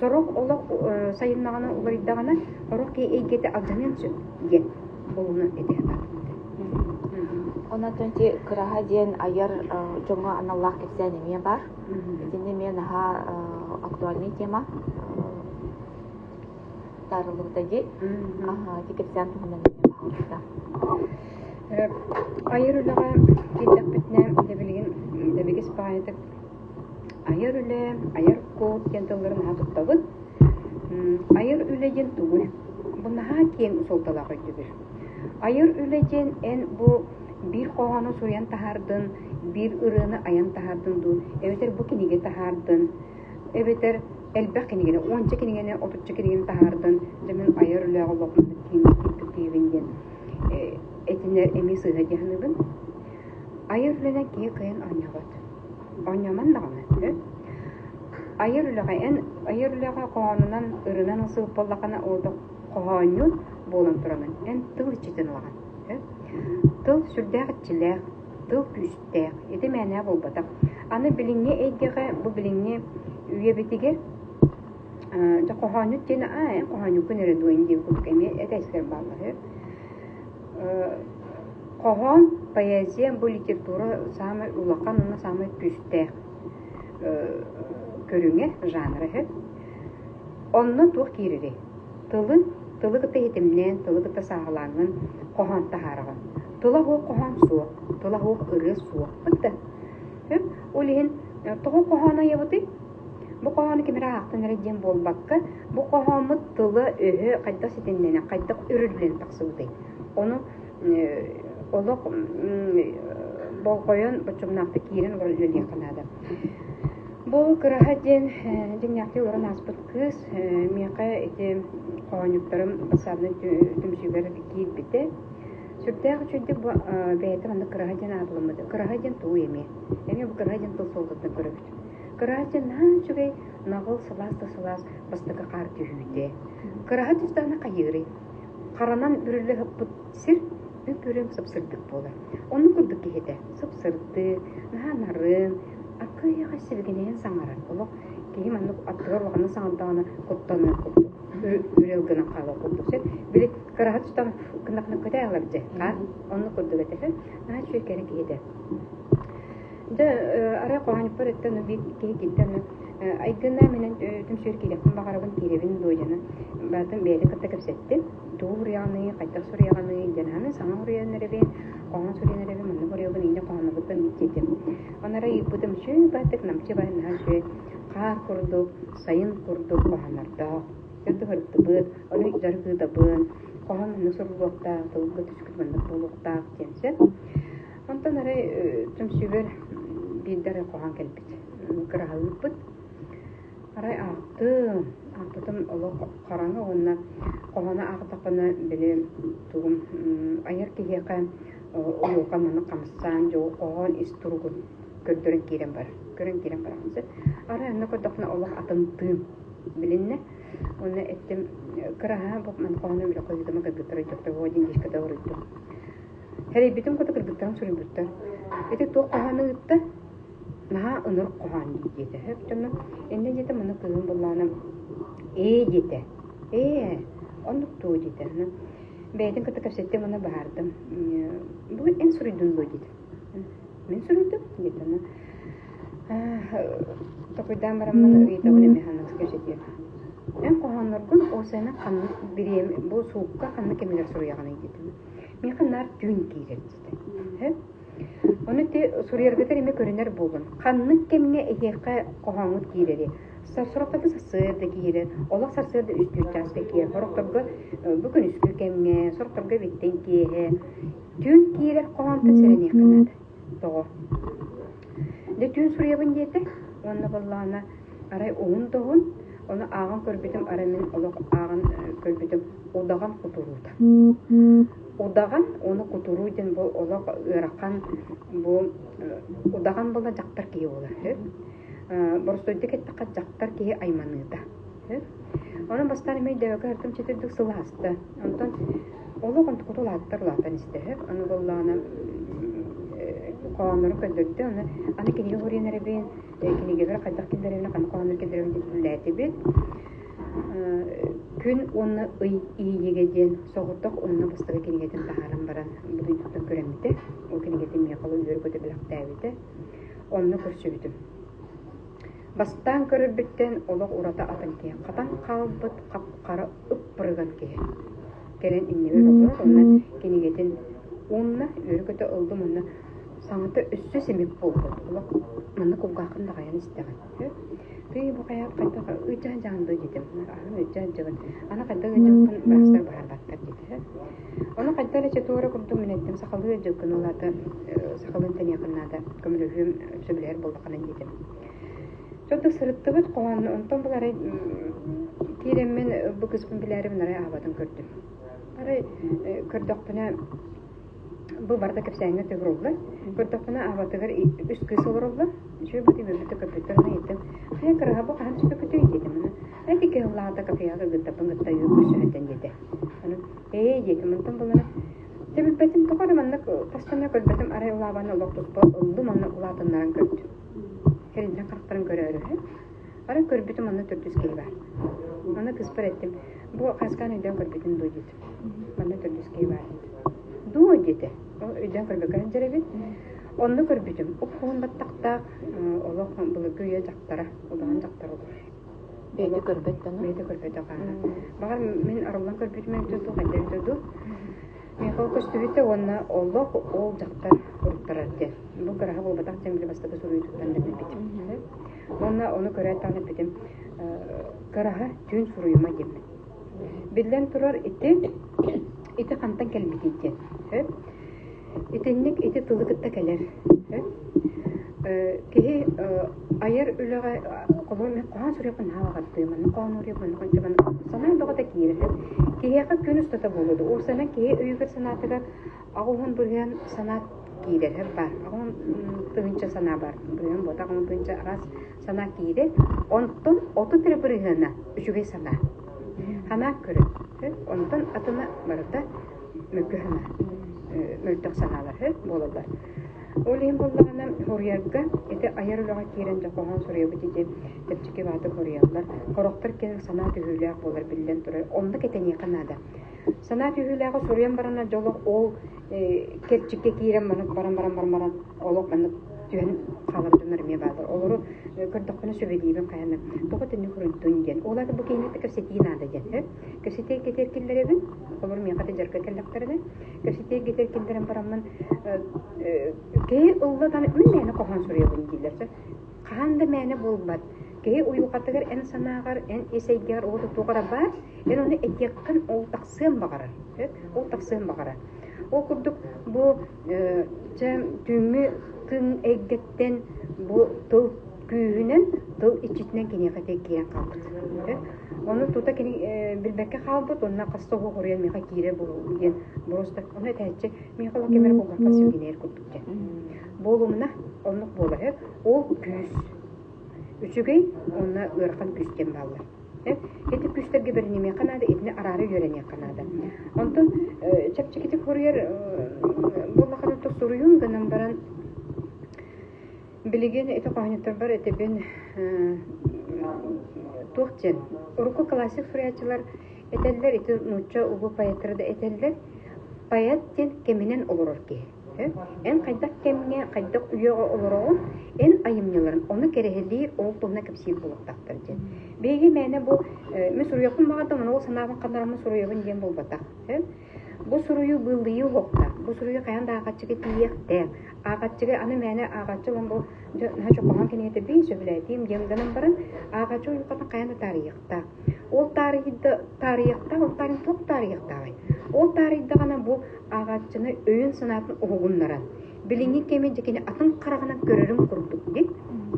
Сорох олох сайыннаҕына уларыйдаҕына, сорох киһи эйгэтэ алдьаныан сөп диэн олуну этэ сатаатым. Онон ити кыраһа диэн айар дьоҥҥо аналлаах кэпсээн эмиэ баар. Итиннэ эмиэ наһаа актуальный тема таарыллыбыта дии. Ити кэпсээн туһунан эмиэ баҕалыыта. Айар үлэҕэ киирдэхпитинэ, дьэ билигин дэбигис баҕайытык айар үлэ, айар код диэн тыллары наһаа туттабыт. Айар үлэ диэн тугуй? Бу наһаа киэҥ суолталаах өйдөбүл. Айар үлэ диэн эн бу биир хоһоону суруйан таһаардын, биир ырыаны айан таһаардын дуу, эбэтэр бу кинигэ таһаардын, эбэтэр элбэх кинигэни, уонча кинигэни, отучча кинигэни таһаардын, дьэ мин айар үлэҕэ олохпун киирбит киһибин диэн этинэр эмиэ сыыһа дии саныыбын. Айар үлэнэн киһи кыайан оонньообот. Оонньоомон даҕаны. Айар үлэҕэ эн айар үлэҕэ хоһоонунан, ырынан ылсыбыт буоллаххына, ол да хоһоонньут буолан тураҕын. Эн тыл иччитин ылаҕын. Тыл сүрдээх иччилээх, тыл күүстээх. Ити мээнэ буолбатах. Аны билиҥҥи эйгэҕэ, бу билиҥҥи үйэбитигэр дьэ хоһоонньут диэн аа эн хоһоонньуккун эрэ дуо диэн курдук эмиэ этээччилэр бааллар үһү. Хоһоон, поэзия бу литература саамай улахан уонна саамай күүстээх көрүҥэ, жанра үһү. Онно туох киирэрий? Тылы, тылы кытта иһитимнээн, тылы кытта сааһылааҥҥын хоһоон таһаараҕын. Тыла суох хоһоон суох, тыла суох ырыа суох. Бытта. Ол иһин тоҕо хоһоон айабытый? Бу хоһоону ким эрэ аахтан эрэ диэн буолбакка, бу хоһооммут тыла-өһө хайдах ситимнэнэн, хайдах өрүллэн тахсыбытый? Ону олох болҕойон, боччумнаахтык киирэн олорон үлэлиэххэ наада. Бу Кыраһа диэн дьиҥнээхтии олорон ааспыт кыыс миэхэ ити хоһоонньуттарым бассаабынан түмсүүбэр киирбитэ. Сүрдээх үчүгэйдик бу бэйэтэ маннык Кыраһа диэн аатыламмыта. Кыраһа диэн тугуй эмиэ? Эмиэ бу Кыраһа диэн тыл суолтатынан көрөбүт. Кыраһа диэн наһаа үчүгэй, наҕыл, сылаас да сылаас бастакы хаар түһүүтэ. Кыраһа түстэҕинэ хайыырый? Харанан бүрүллэ сыппыт сир үп-үрүҥ сып-сырдык буолар. Оннук курдук киһитэ сып-сырдык, наһаа нарын, аккыйаҕа сибигинэйэн саҥарар. Олох киһи маннык аттыгар улаханнык саҥардаҕына куттаныах курдук, үрэл гынан хаалар курдук сөп. Били кыраһа тустан кынакына көтө алар дьэ, хаар оннук курдук этэ сөп. Наһаа үчүгэй кэрэ киһитэ. Дьэ, арай хоһоонньукпар өттөн биир киһи киирдэ аны Айгына менен түмсүүр киириэхпин баҕарабын киирэбин дуо диэн баатын бэйэтин кытта кэпсэттим. Тугу суруйаҕыный, хайдах суруйаҕыный диэн аны саҥа суруйан эрэбин, хоһоон суруйан эрэбин, маннык суруйабын, инньэ хоһооннобуттан диэтим. Онно арай ыйыппытым үчүгэй бааттык намчы баай наһаа үчүгэй хаар курдук, сайын курдук хоһооннордоох. Дьэ туһырдыбыт, ону дьарык ыытабын, хоһоон маннык суруллуохтаах, тылга түскүт маннык буолуохтаах диэн сөп. Онтон арай түмсүүбэр биирдэ арай хоһоон кэлбит. Кыраһалыырбыт. Арай аахтым. Аахпытым олох хараҥа уонна хоһоону аахтахпына били тугум айар киһиэхэ уйулҕа маннык хамсаан дьол хоһоон ис туругун көрдөрөн киирэн барар. Көрөн киирэн бараҕын сөп. Арай онно көрдөхпүнэ олох атын тыын билиннэ. Уонна эттим кыраһа бу маны хоһоону били хойутама кыргыттар өйдөхтөр диэн диската уруйдум. Сэрэйбитим курдук кыргыттарым суруйбуттар. Ити туох хоһоону ыытта? Наһаа ынырык хоһоон дии диэтэ. Сөп дьоно иннэ диэтэ манна кыыһым буллаҕына ээ диэтэ. Ээ оннук дуо диэтэ. Бэйэтин кытта кэпсэттим уонна баһаардым. Бу эн суруйдун дуо диэтэ. Мин суруйдум диэтэ. Токуйдаан бараммын ыйытабын эмиэ ханнык кэпсэтиэ. Эн хоһоонноргун осена ханнык бириэмэ бу суукка ханнык кэмигэр суруйаҕыный диэтим. Миэхэ наар түүн киирэр диэтэ. Сөп? Ону ити суруйаргытыгар эмиэ көрүнэр буолун. Ханнык кэмҥэ эһиэхэ хоһооҥҥут киирэрий? Сорохторго сарсыарда киирэр, олох сарсыарда үстүүр чааска киирэр, сорохторго бу күнүскү кэмҥэ, сорохторго эбиттэн киэһэ. Түүн киирэр хоһоонтон сэрэниэххэ наада. Тоҕо? Дьэ түүн суруйабын диэтэ уонна буоллаҕына арай уһун да уһун, ону ааҕан көрбүтүм арай мин олох ааҕан көрбүтүм удаҕан кутуруута. Удаҕан уонна кутуруу диэн бу олох ыарахан бу удаҕан буола дьахтар киһи буолар үһү. Боростуойдук эттэххэ дьахтар киһи айманыыта. Онон бастаан эмиэ өйдөөбөккө ыртым чөтүрдүк сылааста. Онтон олох онтукута улааттар улаатан истэ үһү. Аны буоллаҕына хоһооннорун көрдөрдө. Аны аны кинигэ суруйан эрэбин, кинигэбэр хайдах киллэрэбин, ханнык хоһооннору киллэрэбин диэн үлэлээтибит. Күн уонна ый иэйиигэ диэн соҕотох уонна бастакы кинигэтин таһааран баран бу дойдуттан күрэммитэ. Ол кинигэтин миэхэ үөрэ-көтө бэлэхтээбитэ. Онно көрсүбүтүм. Бастаан көрөрбүттэн олох ураты атын киһи, хатан хаалбыт хап-хара ыппырыган киһи кэлэн иннибэр олорор уонна кинигэтин уунна, үөрэ-көтө ыллым уонна саҥата өссө симик буолбут. Олох манна кулгааххын даҕайан истэҕин. Тыый бу хайаат хайдах ыйдьаан дьаһан дуу диэтим. Аһын ыйдьаан дьабын. Аны хайдах ыйдьаппын быраастар быһаарбаттар диэтэ. Ону хайдах эрэ чэтуора курдук мин эттим сахалыы ыйдьыккын ол аата сахалыын тэниэххин наада көмөлөһүөм сөбүлэһэр буоллаххына диэтим. Чордук сырыттыбыт хоһоон онтон был арай киирэммин бу кыыспын билээрибин арай аабатын көрдүм. Арай көрдөхпүнэ бу барыта кэпсээҥҥэ төгүрүллэр. Көрдөхпүнэ аабатыгар үс кыыс олороллор. Үчүгэй бу үөрбүтэ көрбүттэр онно ыйыттым. Хайа кыраһа бу хаһан түспэккүтүй диэтим. Аны ити кыһыллаата кафеҕа кыргыттарбын кытта үөр көрсөһөттөн диэтэ. Аны ээ диэтим. Онтон булана Дьэ билбэтим тоҕо эрэ маннык тастана көрбөтүм арай улаабаны олох туспа ыллым уонна улаатыннаран көрдүм. Кэлинтэн харахтарын көрөөрү. Арай көрбүтүм онно төрдүс киһи баар. Онно кыыспар эттим, бу хаскаан өйдөөн көрбүтүн дуо диэтим. Манна төрдүс киһи баар Дуо диэтэ. Ол өйдөөн көрбөккө сылдьар эбит. Онно көрбүтүм, уп-уһун баттахтаах олох былыргы үйэ дьахтара, улахан дьахтар олорор. Бэйэтэ көрбөт да Бэйэтэ көрбөтөх ааһа. Баҕар мин арыллан көрбүтүм эбитэ дуу, хайда эбитэ дуу. Миэхэ ол көстүбүтэ уонна олох ол дьахтар уруттарар диэн. Бу кыраһа буолбатах диэн били бастакы суруйуутуттан да билбитим. Уонна ону көрөөт даҕаны эппитим, кыраһа түүн суруйума диэммин. Биллэн турар, ити ити хантан кэлбитий диэн. Сөп? Итинник ити тылы кытта кэлэр. Сөп? Киһи айар үлэҕэ холобур мен хоһоон суруйуохпун наһаа баҕардым, манна хоһоон уруйуох, манна конча манна санаа бөҕөтө киирэр. Киһиэхэ күн устата буолуо дуо? Уопсайынан киһи өйүгэр санаатыгар аҕыһын бырыһыан санаа киирэр баар. Аҕыһын тыһыынча санаа баар. Бырыһыан буолбатах, аҕыһын тыһыынча араас санаа киирэр. Онтон 30 эрэ бырыһыана үчүгэй санаа. Санаа көрөн. Онтон атына барыта мөкү санаа, мөлтөх санаалар буолаллар. Ол иһин буоллаҕына хоруйарга ити айар үлэҕэ киирэн дьэ хоһоон суруйабыт ити чэпчэки баатык хоруйаллар. Сорохтор кэлин санаа түһүүлээх буолар биллэн турар. Онно кэтэниэххэ наада. Санаа түһүүлээҕи суруйан баран дьолох ол кэрчиккэ киирэн маннык баран баран баран баран олох маннык түһэн хаалар дьоннор эмиэ бааллар. Олору көрдөхпүнэ сүбэлиибин хайаны. Тоҕо итинник суруйдун диэн. Ол аата бу киһини кэпсэтии наада диэн. Кэпсэтии кэтэр киллэрэбин. Олор миэхэ да дьарыкка кэллэхтэринэ кэпсэтии кэтэр киллэрэн бараммын киһи ылла даҕаны мин мээнэ хоһоон суруйабын дииллэр. Хаһан да мээнэ буолбат. Киһи уйулҕатыгар эн санааҕар, эн ис эйгэҕэр ол туох эрэ баар, эн ону этиэххин ол тахсыан баҕарар. Ол тахсыан баҕарар. Ол курдук бу чэ түүҥҥү тыын эйгэттэн бу тыл күүһүнэн, тыл иччитинэн киниэхэ ити киирэн хаалбыт. Ону тута кини билбэккэ хаалбыт уонна хас да хоруйан миэхэ киирэр диэн просто ону этээччи миэхэ ол кэмэр кулгаахха сибигинэйэр курдук диэн. Буолумуна оннук буолар. Ол күүс. Үчүгэй уонна ыарахан күүс диэн бааллар. Ити күүстэргэ бэринимиэххэ наада, итини араара үөрэниэххэ наада. Онтон чэпчэкитик суруйар буоллаххына то суруйуҥ гынан баран билигин ити хоһоонньуттарбар этибин туох диэн урукку классик суруйааччылар этэллэр, ити нуучча улуу поэттара да этэллэр, поэт диэн кэминэн олорор киһи. Эн хайдах кэмҥэ, хайдах үйэҕэ олороҕун, эн айымньыларын ону кэрэһэлиир, ол туһунан кэпсиир буолуохтаахтар диэн. Биһиги мээнэ бу мин суруйуохпун баҕардым, ону ол санаабын ханнараммын суруйабын диэн буолбатах. Бу суруйуу быыллыйыы уһуктаах. Бу суруйуу хайаан да ааҕааччыга тиийиэхтээх. Ааҕааччыга аны мээнэ ааҕааччы ылан бу дьэ наһаа чохоһон кинигэтэ биир сөбүлээтиим диэн гынан баран ааҕааччы уйулҕатын хайаан да таарыйыахтаах. Ол таарыйда таарыйыахтаах, ол таарыйан туох таарыйыахтааҕый? Ол таарыйдаҕына бу ааҕааччыны өйүн-санаатын уһугуннаран, билиҥҥи кэми дьэ кини атын хараҕынан көрөрүн курдук дии,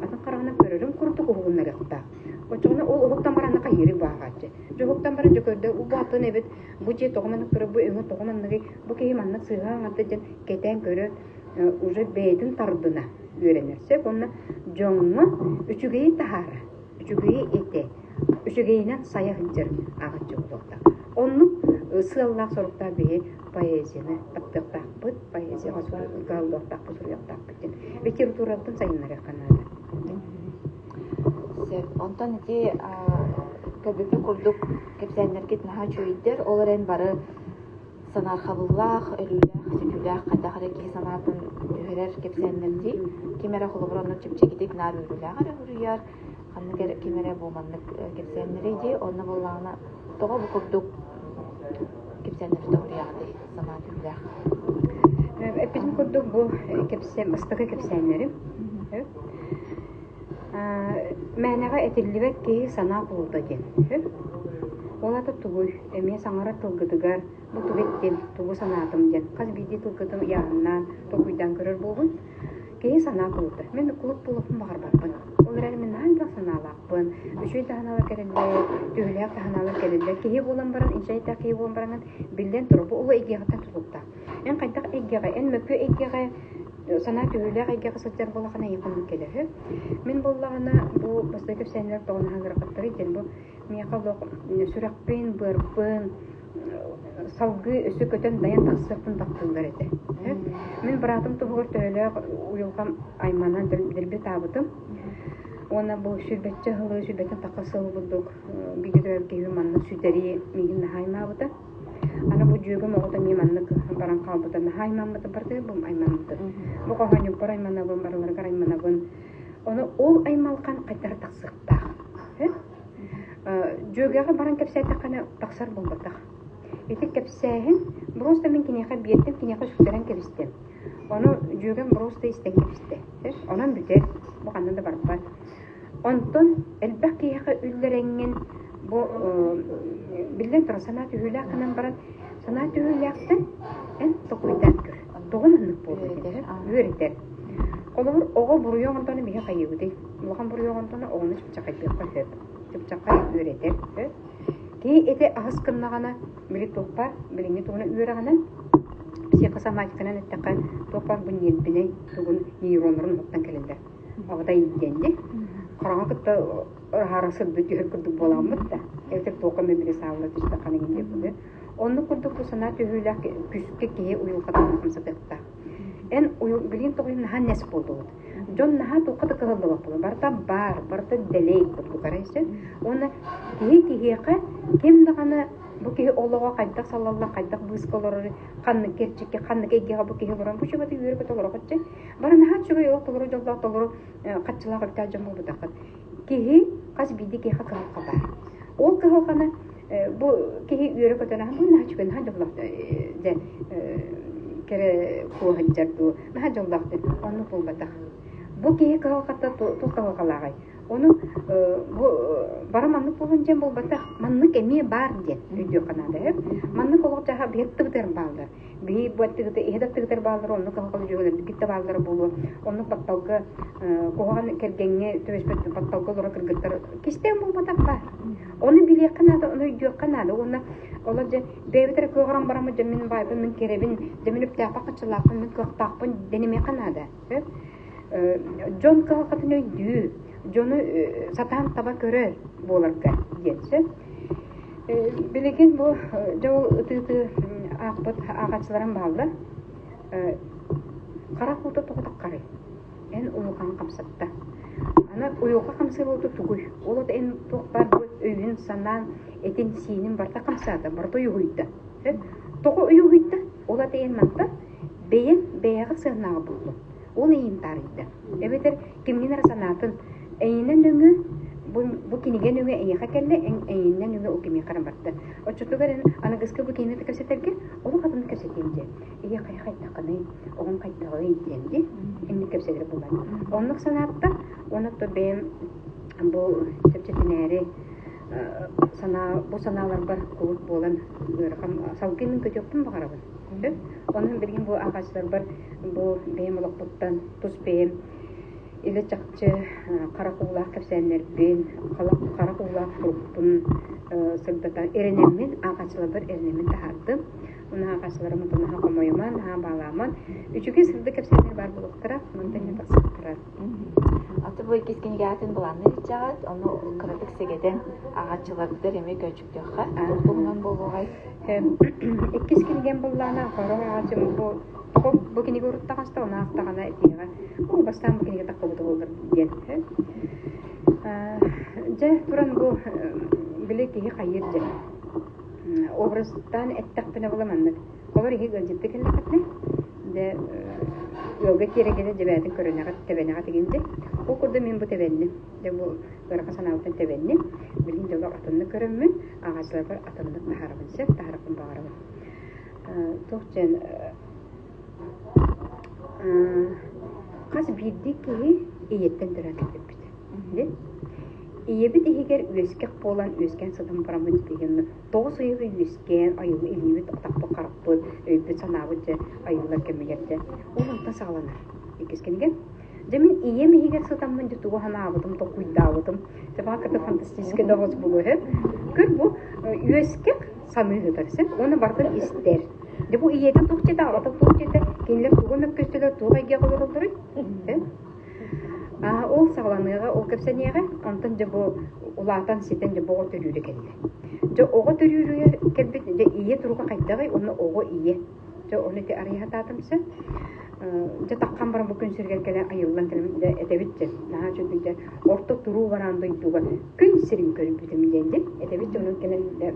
атын хараҕынан көрөрүн курдук уһугуннарыахтаах. Оччоҕуна ол уһуктан баран хайыырый бу ааҕааччы. Дьэ уһуктан баран дьэ көрдө, бу атын эбит, бу дьиэ тоҕо маннык турар, бу өҥө тоҕо манныгый, бу киһи маннык сыыһа оҥордо диэн кэтээн көрөн уже бэйэтин тардына үөрэнэр сөп уонна дьоҥҥо үчүгэйи таһаара, үчүгэйи этэ, үчүгэйинэн сайа сылдьар ааҕаччы буолуохтаах. Оннук сыаллаах-соруктаах биһи поэзияны таптыахтаахпыт, поэзияҕа кыһаллыахтаахпыт, суруйуохтаахпыт диэн. Литературабытын сайыннарыахха наада. Сөп. Онтон ити көрбүппүт курдук кэпсээннэргит наһаа үчүгэйдэр. Ол эрэн бары санаархабыллаах, өлүүлээх, сүтүүлээх хайдах эрэ киһи санаатын түһэрэр кэпсээннэр дии. Ким эрэ холобур онно чэпчэкитик наар үөрүүлээх эрэ суруйар, ханнык эрэ ким эрэ бу маннык кэпсээннэрий дии. Онно буоллаҕына тоҕо бу курдук кэпсээннэри тоһуруйаҕытый санаа түһүүлээх? Эппитим курдук бу кэпсээн бастакы кэпсээннэрим. Мээнэҕэ этиллибэт киһи санаа кулута диэн. Ол аата тугуй? Эмиэ саҥарар тылгытыгар бу тугу эттим, тугу санаатым диэн хас биирдии тылгытын ыйааһыннаан, толкуйдаан көрөр буолун. Киһи санаа кулута. Мин кулут буолуохпун баҕарбаппын. Ол эрээри мин наһаа элбэх санаалаахпын. Үчүгэй да санаалар кэлэллэр, түһүүлээх да санаалар кэлэллэр. Киһи буолан баран, инчэйдээх киһи буолан бараҥҥын, биллэн турар, бу улуу эйгэҕиттэн тутулуктаах. Эн хайдах эйгэҕэ, эн мөкү эйгэҕэ санаа түһүүлээх эйгэҕэ сылдьар буоллаххына эйиэхэ оннук кэлэр үһү. Мин буоллаҕына бу бастакы кэпсээннэр тоҕо наһаа ыарахаттарый диэн бу миэхэ олох сүрэхпин, быарбын салгыы өссө көтөн дайан тахсыахпын таптыыллар этэ. Мин быраатым туһугар төһөлөөх уйулҕам айманан дэлби ытаабытым. Уонна бу сүүрбэччэ сылы, сүүрбэттэн тахса сыл курдук бииргэ төрөөбүт киһибин маннык сүтэрии миигин наһаа аймаабыта. Аны бу дьүөгэм оҕото эмиэ маннык баран хаалбыта наһаа аймаммыта, барытыгар бу аймаммытым. Бу хоһоонньукпар айманабын, барыларыгар айманабын. Ону ол аймалҕан хайдах тахсыахтаах. Дьүөгэҕэ баран кэпсээтэххинэ тахсар буолбатах. Ити кэпсээһин просто мин киниэхэ биэрдим, киниэхэ сүктэрэн кэбистим. Ону дьүөгэм просто истэн кэбистэ. Онон бүтэр, бу ханна да барбат. Онтон элбэх киһиэхэ үллэрэҥҥин бу биллэн турар санаа түһүүлээх гынан баран санаа түһүүлээхтэн эн толкуйдаан көр. Тоҕо маннык буолуой үөрэтэр. Холобур, оҕо буруйу оҥордоҕуна биһи хайыыбытый? Улахан буруйу оҥордоҕуна оҕону чыпчахайдыахха сөп. Чыпчахай үөрэтэр. Киһи ити аһыс гыннаҕына, били туох баар, билиҥҥи тугунан үөрэҕинэн, психосоматиканан эттэххэ, туох баар бу ньиэрбинэй тугун нейроннарын уһуктан кэлэллэр. Абата иитиэнди. Хараҥа кытта ыраһаара сырдыы түһэр курдук буоламмыт да. Эбэтэр туохха эмэ били саалла түстэххэ иҥин диэбит. Оннук курдук бу санаа түһүүлээх күүскэ киһи уйулҕатын хамсатыахтаах. Эн билигин тоҕойум наһаа нэс буоллубут. Дьон наһаа туохха да кыһаллыбат буолар. Барыта баар, барыта дэлэй курдук арай сөп. Уонна киһи киһиэхэ ким даҕаны бу киһи олоҕо хайдах салаллар, хайдах быыска олорор, ханнык кэрчиккэ, ханнык эйгэҕэ бу киһи олорон, бу чугата үөрэ-көтө олорохоччу. Бары наһаа үчүгэй олох толору дьоллоох, толору хаччылаах үптээх дьон буолбутаххыт. Киһи хас биирдии киһиэхэ кыһалҕа баар. Ол кыһалҕаны бу киһи үөрэ-көтө наһаа бу наһаа үчүгэй, наһаа дьоллоох дьэ кэрэ куоһадьар дуу, наһаа дьоллоох диэн оннук буолбатах. Бу киһи кыһалҕата туох кыһалҕалааҕый? Ону бу бары маннык буолун диэн буолбатах, маннык эмиэ баар диэн өйдүөххэ наада. Маннык олох-дьаһах биһиги бааллар. Биһи бу аттыгыта иһэ да аттыгытар бааллара, оннук кыһалҕалы дьүөгэлэрбит да бааллара буолуо. Оннук батталга куһаҕан кэргэҥҥэ түбэспит батталга олорор кыргыттар кистээн буолбатах баар. Ону билиэххэ наада, ону өйдүөххэ наада. Уонна олор дьэ бэйэбит эрэ кыаҕыран бараммыт дьэ мин баайбын, мин кэрэбин, дьэ мин үптээхпин, хаччылаахпын, мин кыахтаахпын дэнимиэххэ наада. Дьон кыһалҕатын өйдүүр, дьону сатаан таба көрөр буоларга диэн сөп. Билигин бу дьэ ол ытыы-ытыы аахпыт ааҕааччыларым бааллар. Харах уута тоҕо таххарый? Эн уйулҕаҥ хамсатта. Аны уйулҕа хамсыыр уота тугуй? Ол ото эн туох баар бу өйүн-санаан, этин-сиинин барыта хамсаата, барыта уйуһуйда. Тоҕо уйуһуйда? Ол ата эн мантан бэйэҥ бэйэҕит сыаннааҕы буллуҥ. Ол эйин таарыйда. Эбэтэр кимҥин эрэ санаатын эйинэн өҥө бу, бу кинигэ нөҥүө эйиэхэ кэллэ, эйинэн өҥө ол кимиэхэ эрэ барда. Оччотугар эн аныгыскы бу кинигэни кэпсэтэргэ олох атыны кэпсэтиэм диэн. Ийэ хайа хайдаххыный, оҕом хайдаҕый диэн дии. Инник кэпсэтэр буолан. Оннук санааттан, уонна то бэйэм бу чэпчэтинээри санаа бу санааларбар кулут буолан ыарахан салгыы мин көтүөхпүн баҕарабын. Онон билигин бу ааҕааччыларбар бу бэйэм олохпуттан тус бэйэм илэ чахчы харах уулаах кэпсээннэрбин, харах уулаах турукпун сырдатан эрэнэммин, ааҕааччыларбар эрэнэммин таһаардым. Уонна ааҕааччыларым онтон наһаа хомойуман, наһаа баалааман, үчүгэй сырдык кэпсээннэр баар буолуохтара, мантан эмиэ тахсыахтара. Аты бу иккис кинигэ аатын былаанныыр иччэҕит, ону кыратык сэгэтэн ааҕааччыларбытыгар эмиэ көөчүктүөххэ, туох туһунан буолуоҕай? Иккис кинигэм былаана хорор ааҕааччым бу тоҕо бу кинигэ урут таҕыста, ону аахтаҕына этиэҕэ, оо, бастаан бу кинигэ таххыбыта буоллар диэн. Дьэ, туран бу били киһи хайыыр дьэ. Образтаан эттэхпинэ була маннык. Холор иһи ыалдьытты кэллэххитинэ, дьэ ыалга киэрэгэнэ дьэбээтин көрөнөҕүт, тэбэнэҕит игин дьэ. Ол курдук мин бу тэбэнним. Дьэ бу ыарахан санаабыттан тэбэнним. Билигин дьоло атыннык көрөммүн, ааҕааччыларбар атыннык таһаарабын сөп, таһаарарбын баҕарабын. Туох диэн хас биирдии киһи ийэттэн төрөөн кэлбиппит. Ийэбит иһигэр үөскэх буолан үөскээн сытан бараммыт биһиги тоҕус ыйы үөскээн айылла илиибит атахпыт харахпыт өйбүт-санаабыт дьэ айыллар кэмигэр дьэ ол онтон саҕаланар иккис кинигэ Дьэ мин ийэм иһигэр сытаммын дьэ тугу санаабытым, толкуйдаабытым. Дьэ баҕа кытта фантастическай да оҕус буолуо үһү. Көр бу үөскэх саныы сытар сөп уонна барытын истэр. Дьэ бу ийэтэ туох диэтэ, аҕата туох диэтэ, кинилэр тугу мөккүстүлэр, туох эйгэҕэ олороллоруй? Ол саҕаланыаҕа, ол кэпсэниэҕэ, онтон дьэ бу улаатан ситэн дьэ бу оҕо төрүүрэ кэллэ. Дьэ оҕо төрүүрүгэр кэлбит дьэ ийэ туруга хайдаҕый уонна оҕо ийэ. Дьэ ону ити арыйа сатаатым сөп. Дьэ таххан баран бу күн сиригэр кэлэн айыллан кэлэн дьэ этэбит дьэ наһаа үчүгэй дьэ орто туруу бараан дойдуга күн сирин көрбүтүм диэн дьэ этэбит дьэ онон кэлэн дьэ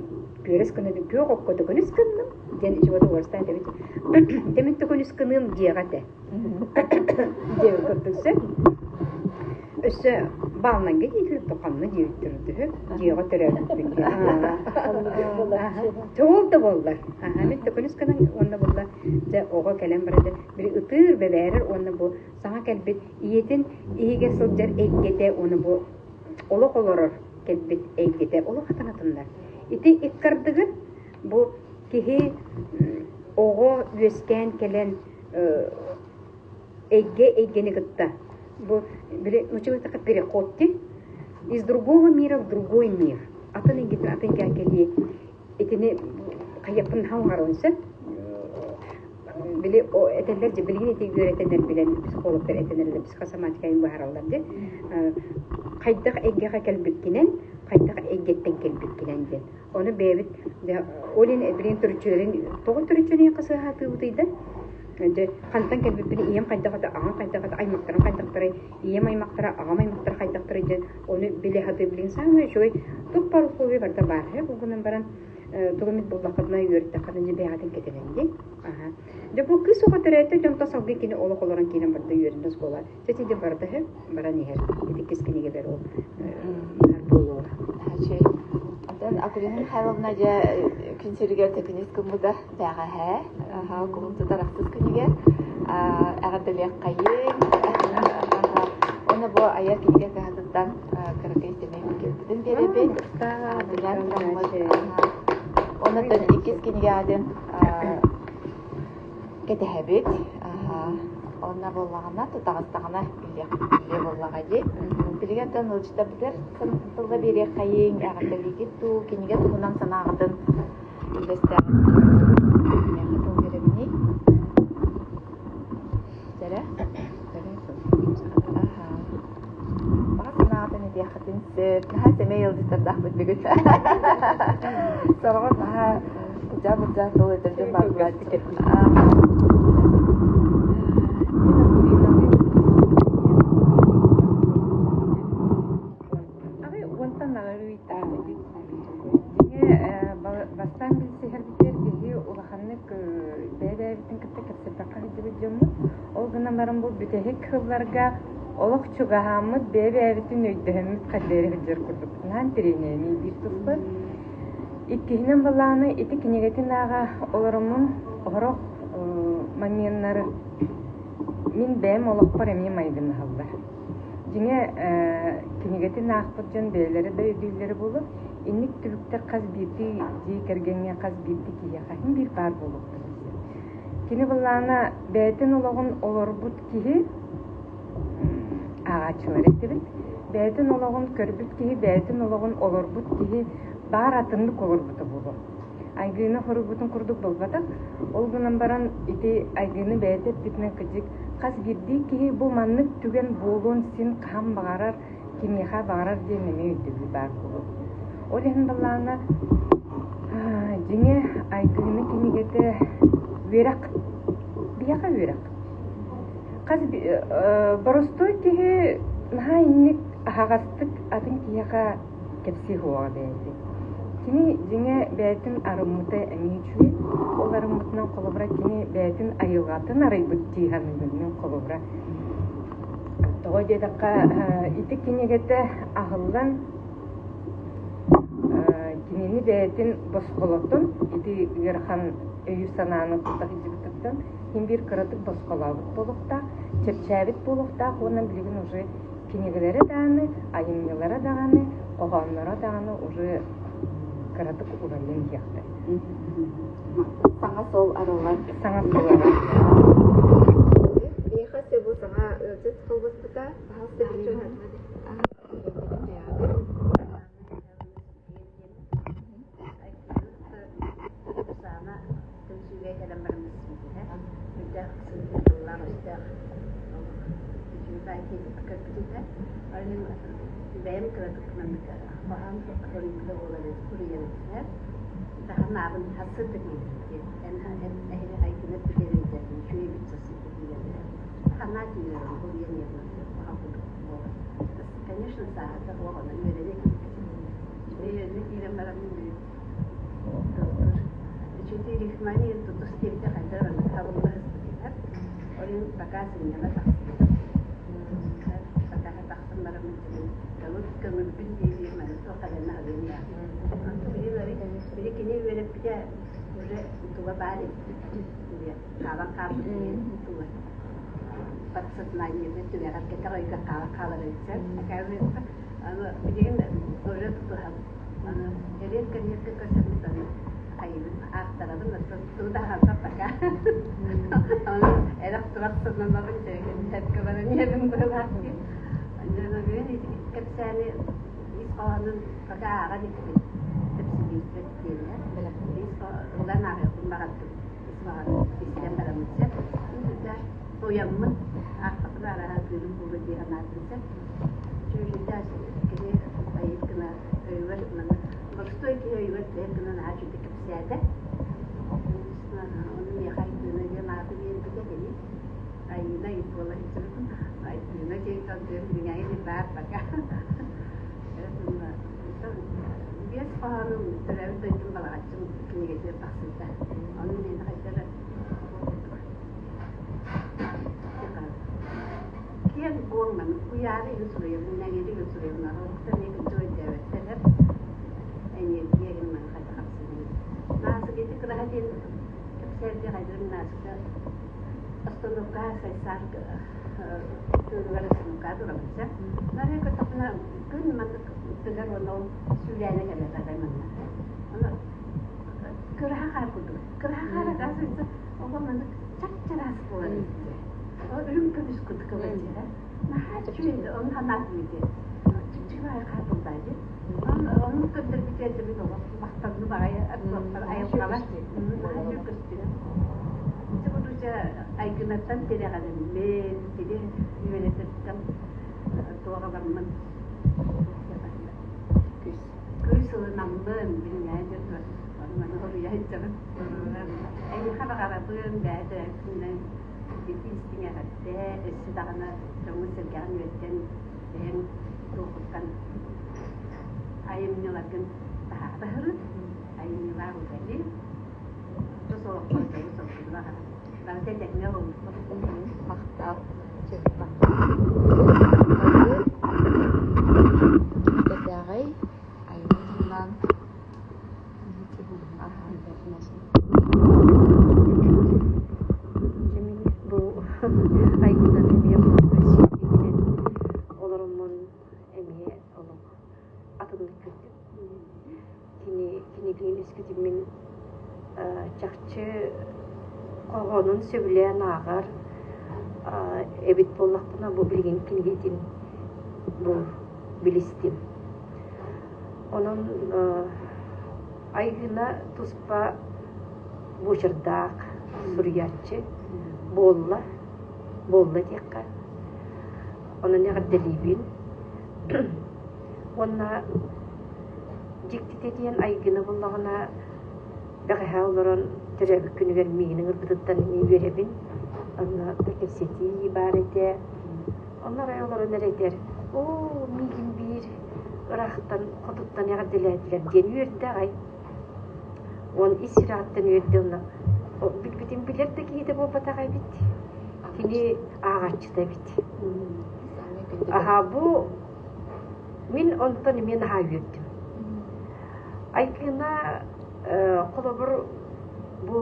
күөрэс гына күөх окко төкөнүс гынным диэн ичибото уорстаан этэбит дьэ мин төкөнүс гыныам диэҕэ этэ диэбит курдук сөп Өссө баалнайга диэтилэр ханна диэбиттэр төһө дьиэҕэ төрөөбүппүн диэн. Ол да буоллар. Аха мин төкүнүс гынан уонна буолла дьэ оҕо кэлэн баран дьэ били ытыыр бэбээрэр уонна бу саҥа кэлбит ийэтин иһигэр сылдьар эйгэтэ уонна бу олох олорор кэлбит эйгэтэ олох атын-атыннар. Ити иккардыгар бу киһи оҕо үөскээн кэлэн эйгэ эйгэни кытта бу били нуччалыытака переход ти из другого мира в другой мир атын эйгэтин атын эйгэҕэ кэлии итини хайыахпын хаҥарон сөп били этэллэр дьэ билигин ити үөрэтэннэр билэн психологтар этэнэллэр психосоматиканы быһаараллар дьэ хайдах эйгэҕэ кэлбиккинэн хайдах эйгэттэн кэлбиккинэн диэн Ону бэйэбит дьэ ол иһин билигин төрүччүлэрин тоҕо төрүччүлэрин хасыһаатыыбытый да дьэ хантан кэлбиппин ийэм хайдах этэ аҕам хайдах этэ аймахтарым хайдахтарай ийэм аймахтара аҕам аймахтара хайдахтарай диэн ону билэ сатыы билигин саамай үчүгэй туох баар условия барыта баар һэ ол гынан баран тугу эмит буллаххытына үөрдэххитинэ дьэ бэйэҕитин кэтэнэн дии аха дьэ бу кыыс оҕо төрөөтө дьонтон салгыы кини олох олорон киирэн барда үөрэнэ оскуола Чэ дьэ барыта үһү баран иһэр. Ити кинигэлэр ол буолуоҕа. Чэй. Онтон Акулина Михайловна дьэ күн сиригэр төкүнүс гыммыта бэҕэһээ. Кулун тутар ахсыс күнүгэр эҕэрдэлиэххэйиҥ. Уонна бу айар кинигэ кыһатыттан кыракый сэмэй букеппытын биэрэбит. Билэн тураммыт. Оннуттан иккис кинигэҕитин Кэтэһэбит. Онно буоллаҕына, тутаҕыстаҕына биллиэ буоллаҕа дии. Билигин оттон ыалдьыттарбытыгар тылла биэриэххэйиҥ, эҕэрдэлиигит дуу, кинигэ туһунан санааҕытын үллэстэҕит Миэхэ тыл биэрэбиний? Дьэрэ? Баҕа санааҕытын этиэххитин сөп. Наһаа сэмэй ыалдьыттардаахпыт бүгүн. Сороҕор наһаа кудьаа-будьаа тыл этэр дьон баар буолааччы. Аҕай уонтан аҕай ыйтаах Дьиҥэ бастаан билсиһэрбитигэр биһиги улаханнык бэйэ-бэйэбитин кытта кэпсэппэккэ сылдьыбыт дьоммут. Ол гынан баран бу бүтэһик сылларга олох чугаһааммыт, бэйэ-бэйэбитин өйдөһөммүт хайдары сылдьар курдукпут. Наһаа интэриэһинэй биир туспа. Иккиһинэн былааны ити кинигэтин ааҕа олороммун сорох моменнары мин бэйэм олохпор эмиэ майгыннаһаллар. Дьиҥэ, кинигэтин аахпыт дьон бэйэлэрэ да өйдүүллэрэ буолуо, инник түбүктэр хас биирдии дьиэ кэргэҥҥэ, хас биирдии киһиэхэ син биир баар буолуохтарын сөп. Кини былаана бэйэтин олоҕун олорбут киһи ааҕааччылар этибит. Бэйэтин олоҕун көрбүт киһи, бэйэтин олоҕун олорбут киһи баар атыннык олорбута буолуо. Айгыына хоруйбутун курдук буолбатах. Ол гынан баран ити Айгыына бэйэтэ эппитинэн кырдьык хас биирдии киһи бу маннык түгэн буолуон син хаһан баҕарар, кимиэхэ баҕарар диэн эмиэ өйдөбүл баар буолуо. Ол иһин балаана дьиҥэ Айгыына кинигэтэ үөрэх, биһиэхэ үөрэх. Хас боростуой киһи наһаа инник аһаҕастык атын киһиэхэ кэпсии суоҕа бэйэтин. Кини дьиҥэ бэйэтин арыммыта эмиэ үчүгэй. Ол арыммытынан холобура кини бэйэтин айылҕатын арыйбыт дии саныыбын мин холобура. Тоҕо диэтэххэ ити кинигэтэ аһыллан кинини бэйэтин босхолотон ити ыарахан өйү-санааны тута сылдьыбытыттан син биир кыратык босхолообут буолуохтаах, чэпчээбит буолуохтаах уонна билигин уже Кинигэлэрэ даҕаны, айымньылара даҕаны, хоһоонноро даҕаны уже кыратык уларыйан иһиэхтэр. Саҥа суол арыллар. Саҥа суол арыллар. Биһиэхэ бу саҥа ыалдьыт холбоспута. Пожалуйста, Саана түмсүүгэ кэлэн баран билсибитэ. Үрдээх тыллаах-өстөөх үчүгэй көрбүт этэ. Ол иһин бэйэм кыратык маннык хоһоон суруйбута буолар суруйар этэ. Таһанаабын сарсыарда киирбит. Эн эһиги айгына бүтэрин үчүгэй бит сарсыарда киирэллэр. Ханаа киирэрин бу диэн курдук буолар. Конечно, сааһыта суох онон үөрэнэ киирбит. Үөрэнэ киирэн баран доктор үчүгэй рифмания тутус диэбитэ хайдах эрэ табылла сыспыт Ол иһин пока сынньана тахсыбытым. Пока тахсан бараммын көҥүл көҥүлбүн дии-дии маны туох эрэнэ аһыым да. Онтум били били кини үөрэппитэ уже туга баар эбит. Хаалан хаалбыт туга подсознаниены түгэҕэр кэтэх өйгө хаалан хаалар эбит. Оказывается, аны билигин уже тутуһабын. Аны редко редко көрсөммүт аны хайыбын аахтарабын тугу да аһарбат пока. Аны эрэх турах сананабын сэргэ баран иһэбин быһылаах дии. Бүгүн ити кэпсээни ис хоһоонун пока ааҕан иккибин тэпсилиирбэт диэнэ. Ис ылан ааҕыахпын баҕардым. Ис баҕарым истэн бараммын сөп. Уйаммын аахпатым араһа кыырым буолуо дии санаатым сөп. Чүүчүндээх кини айыт гына өйүгэр манна боростуой киһи өйүгэр түһэр гына наһаа үчүгэй кэпсээтэ. Ону миэхэ Айгыына диэн ааты биэрбитэ кини. Айыына буола сылдьыбытым. Айгыына диэн тылдыыр билиҥҥээҥи баар пока. Биэс хоһоонум төрөөбүт дойдум Балаҕаччым кинигэтигэр тахсыбыта. Ону мин хайдах эрэ Киэҥ буоҥ маннык куйаары иһин суруйабын, нэҥири иһин суруйабын, орохтор эмиэ кырдьык өйдөөбөттөр энергия иһин маны хайдах хапсыһын. Наасык ити кыраһа диэн кэпсээбити хайдах Наасыка остановка сайсаар тыыныгар остановка турабын сэ. Нары көтөхпүнэ күн маннык тыгар уонна ол сүүрээнэ кэлэр арай манна. Аны кыраһа хаар курдук. Кыраһа хаар оказывается оҕо маннык чап-чараас буолар эбит. Ол үрүҥ көмүс курдук ылар Наһаа үчүгэй ону санаатым ити. Чиччигай хаатылдаа дии. Ону көрдөрбүтэ этибит олох махтанны баҕайы айылҕалар. Наһаа үчүгэй көстүү. Ити курдук айгынаттан тирэҕэлэммин, кини үөрэтиттэн туоҕаламмын күүс ылынаммын билинээн дьон ону хоруйа сылдьабын. Эйиэхэ баҕарабын бэйэ күннэн итии истиҥ эҕэрдэ, өссө даҕаны дьоҥҥун-сэргэҕин үөрдэн бэйэҥ туоххуттан айымньыларгын таһаара сырыт, айымньылаах үлэни, тус олоххор дьолу-соргуну баҕарабын. Барыта этэҥҥэ буолуохтун. Махтал. Бэртээҕэй айымньы туһунан Бу айгынан эмиэ сиэрдиинэн олороммун эмиэ олох атыннык көрдүм. Кини кинигин искитин мин чахчы хоһоонун сөбүлээн ааҕар эбит буоллахпына бу билигин кинигэтин бу билистим. Онон Айгына туспа буочардаах суруйааччы буолла, буолла диэххэ. Онон эҕэрдэлиибин. Уонна дьиктитэ диэн Айгына буллаҕына бэҕэһээ олорон төрөөбүт күнүгэр миигин ыҥырбытыттан эмиэ үөрэбин. Онно кэпсэтии баар этэ. Онно арай олорон эрэ этэр, «Оо, миигин биир ыраахтан хотуттан эҕэрдэлээтилэр» диэн үөрдэ аҕай. Уон ис сүрэҕиттэн үөрдэ онно билбитин билэр да киһитэ буолбатах эбит. Кини ааҕааччыта эбит. Аһаа бу мин онтон эмиэ наһаа үөрдүм. Айгына холобур бу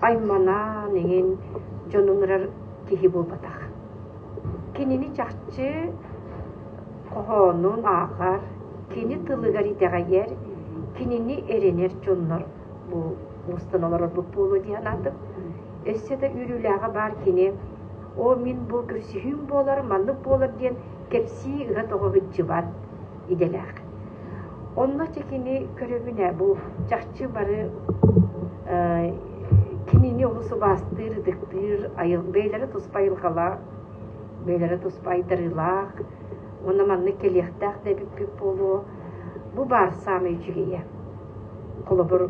айманаан эҥин дьону ыҥырар киһи буолбатах. Кинини чахчы хоһоонун ааҕар, кини тылыгар итэҕэйэр, кинини эрэнэр дьоннор бу мустан олорорбут буолуо дии санаатым. Өссө да үөрүүлээҕэ баар кини «Оо, мин бу көрсүһүүм буолар, маннык буолар» диэн кэпсии ыга-тоҕо сылдьыбат идэлээх. Онно чэ кини көрөбүн ээ, бу чахчы бары кинини олус убаастыыр, ытыктыыр, бэйэлэрэ туспа айылҕалаах, бэйэлэрэ туспа айдарыылаах уонна маннык кэлиэхтээх да эбиппит буолуо. Бу баар саамай үчүгэйэ. Холобур,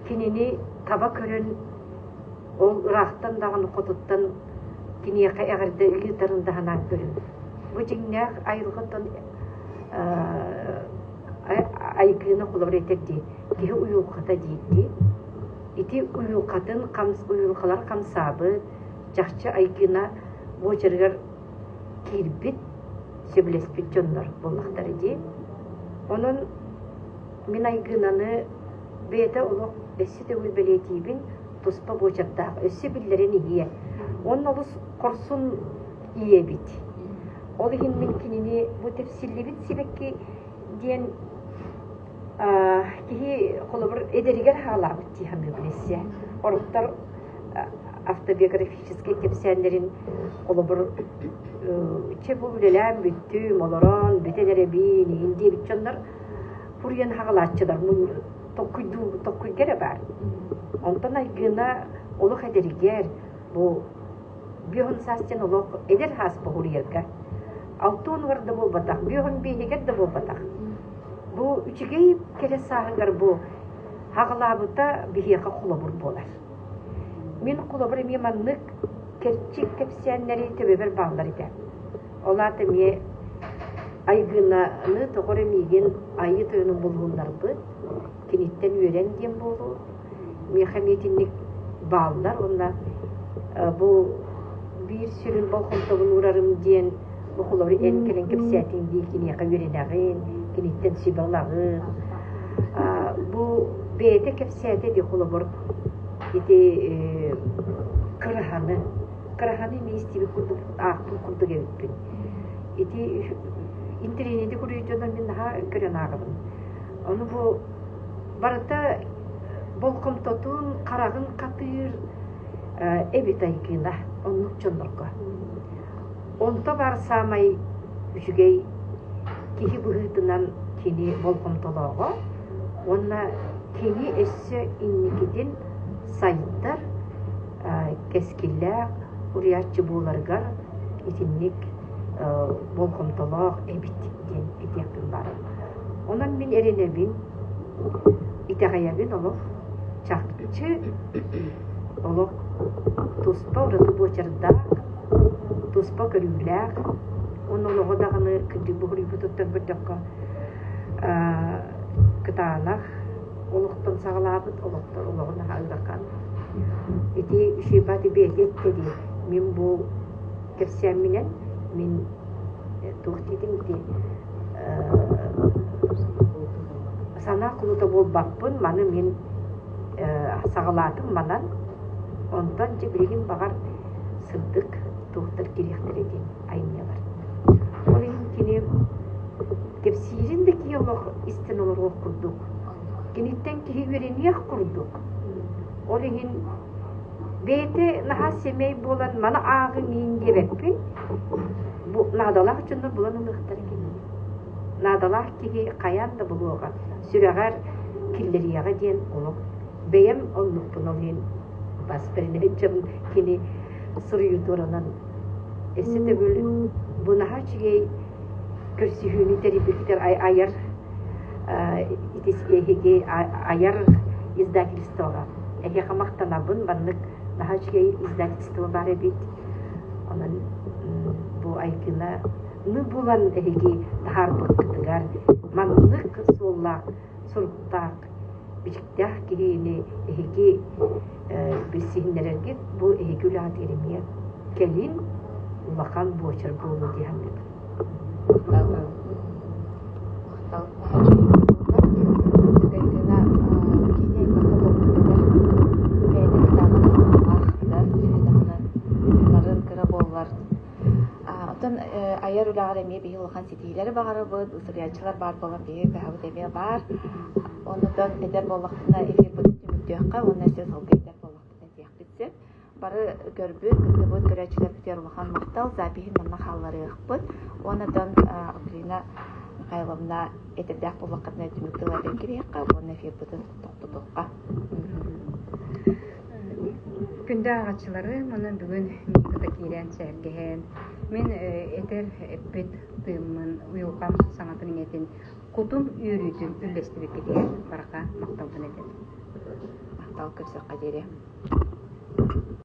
Кинини таба көрөн, ол ыраахтан даҕаны хотуттан киниэхэ эҕэрдэ ыытарын да санаан көрүҥ. Бу дьиҥнээх айылҕаттан айгыына холобур этэр дии, киһи уйулҕата диирдии. Ити уйулҕатын уйулҕалар хамсаабыт, чахчы айгыына буочарыгар киирбит, сөбүлэспит дьоннор буоллахтара дии. Онон мин Айгыынаны бэйэтэ олох өссө төгүл бэлиэтиибин, туспа буочардаах, өссө биллэрин иһиэ. Уонна олус хорсун ийэ эбит. Ол иһин мин кинини бу тэпсиллибит сибэкки диэн киһи холобур эдэригэр хаалаабыт дии саныыбын өссө. Оруктар автобиографическай кэпсээннэрин холобур чэ бу үлэлээн бүттүм, олорон бүтэн эрэбин игин диэбит дьоннор пуруйан хаҕалааччылар толкуйдуу толкуйга эрэ баар. Онтон Айгыына олох эдэригэр бу бүөһүн саас диэн олох эдэр саас боһуруйарга алта уонугар да буолбатах, бүөһүн биэһигэр да буолбатах. Бу үчүгэй кэрэ сааһыгар бу хаҕалаабыта биһиэхэ холобур буолар. Мин холобур эмиэ маннык кэрчик кэпсээннэри төбөбөр бааллар этэ. Ол аата эмиэ Айгынаны тоҕо эрэ миигин Айыы Тойонун булуһуннарбыт, киниттэн үөрэн диэн буолуо. Миэхэ эмиэ итинник бааллар уонна бу биир сүрүн болҕомтобун уурарым диэн бу холобур эн кэлэн кэпсээтиҥ дии киниэхэ үөрэнэҕин, киниттэн сүбэ ылаҕын. Бу бэйэтэ кэпсээтэ дии холобур ити кыраһаны кыраһаны эмиэ истибит курдук аахпыт курдук эбиппин. Ити интэриэһинэйдик уруйдьонор мин наһаа көрөн ааҕабын. Ону бу барыта болҕомтотун, хараҕын хатыыр эбит Айгыына оннук дьоннорго. Онто баар саамай үчүгэй киһи быһыытынан кини болҕомтолооҕо уонна кини өссө инникитин сайдар, кэскиллээх уруйааччы буоларыгар итинник болҕомтолоох эбит диэн этиэхпин баарым. Онон мин эрэнэбин, итэҕэйэбин олох чахчы олох туспа ураты буочардаах, туспа көрүүлээх, уонна олоҕу даҕаны кырдьык буһуруйбутуттан көрдөххө кытаанах олохтон саҕалаабыт олохтор олоҕун наһаа ыарахан. Ити Шибати бэйэтэ эттэ дии, мин бу кэпсээмминэн мин туох диэтим ити санаа кулута буолбаппын, маны мин саҕалаатым манан, онтон дьэ билигин баҕар сырдык туохтар кириэхтэрэ диэн айымньылар. Ол иһин кини кэпсиирин да киһи олох истэн олоруох курдук. Киниттэн киһи үөрэниэх курдук. Ол иһин бэйэтэ наһаа сэмэй буолан маны ааҕыҥ иин диэбэппин. Бу наадалаах дьоннор булан ылыахтара кинини. Наадалаах киһи хайаан да булуоҕа, сүрэҕэр киллэриэҕэ диэн олох бэйэм оннукпун ол иһин бас бэринээччибин кини суруйуутуранан өссө төгүл бу наһаа үчүгэй көрсүһүүнү тэрийбиккитигэр айар эһиги айар издательствоҕа эһиэхэ махтанабын маннык наһаа үчүгэй издательство баар эбит онон бу Айгына ны булан эһиги таһаарбыккытыгар маннык суоллаах суруктаах бичиктээх киһини эһиги билсиһиннэрэргит бу эһиги үлэҕитигэр эмиэ кэлин улахан буочар буолуо дии саныыбын. Махтал. Айгына кини аймахха буолбутугар бэйэтэ кытаанах санаалаах да төһө нарын кыра буоллар Оттон айар үлэҕэр эмиэ биһи улахан ситиһиилэри баҕарабыт, суруйааччылар баар буолан биһиги кыһабыт эмиэ баар. Оннуттан этэр буоллахпытына эфирбытын түмүктүөххэ уонна өссө салгыы этэр буоллахпытына этиэхпит сөп. Бары көрбүт, кыттыбыт көрөөччүлэрбитигэр улахан махтал, запиһин манна хаалларыахпыт. Уонна Акулина Михайловна этэрдээх буоллаххытына түмүк тыл эбэн кириэххэ уонна эфирбытын тохтотуохха. Күндү ааҕааччыларым, онон бүгүн миигин кытта киирэн сэһэргэһэн, мин этэр эппит тыыммын, уйулҕам саҥатын иҥэтин, кутум үөрүүтүн үллэстибиккитигэр барҕа махталбын этэбин. Махтал көрсөххө диэри.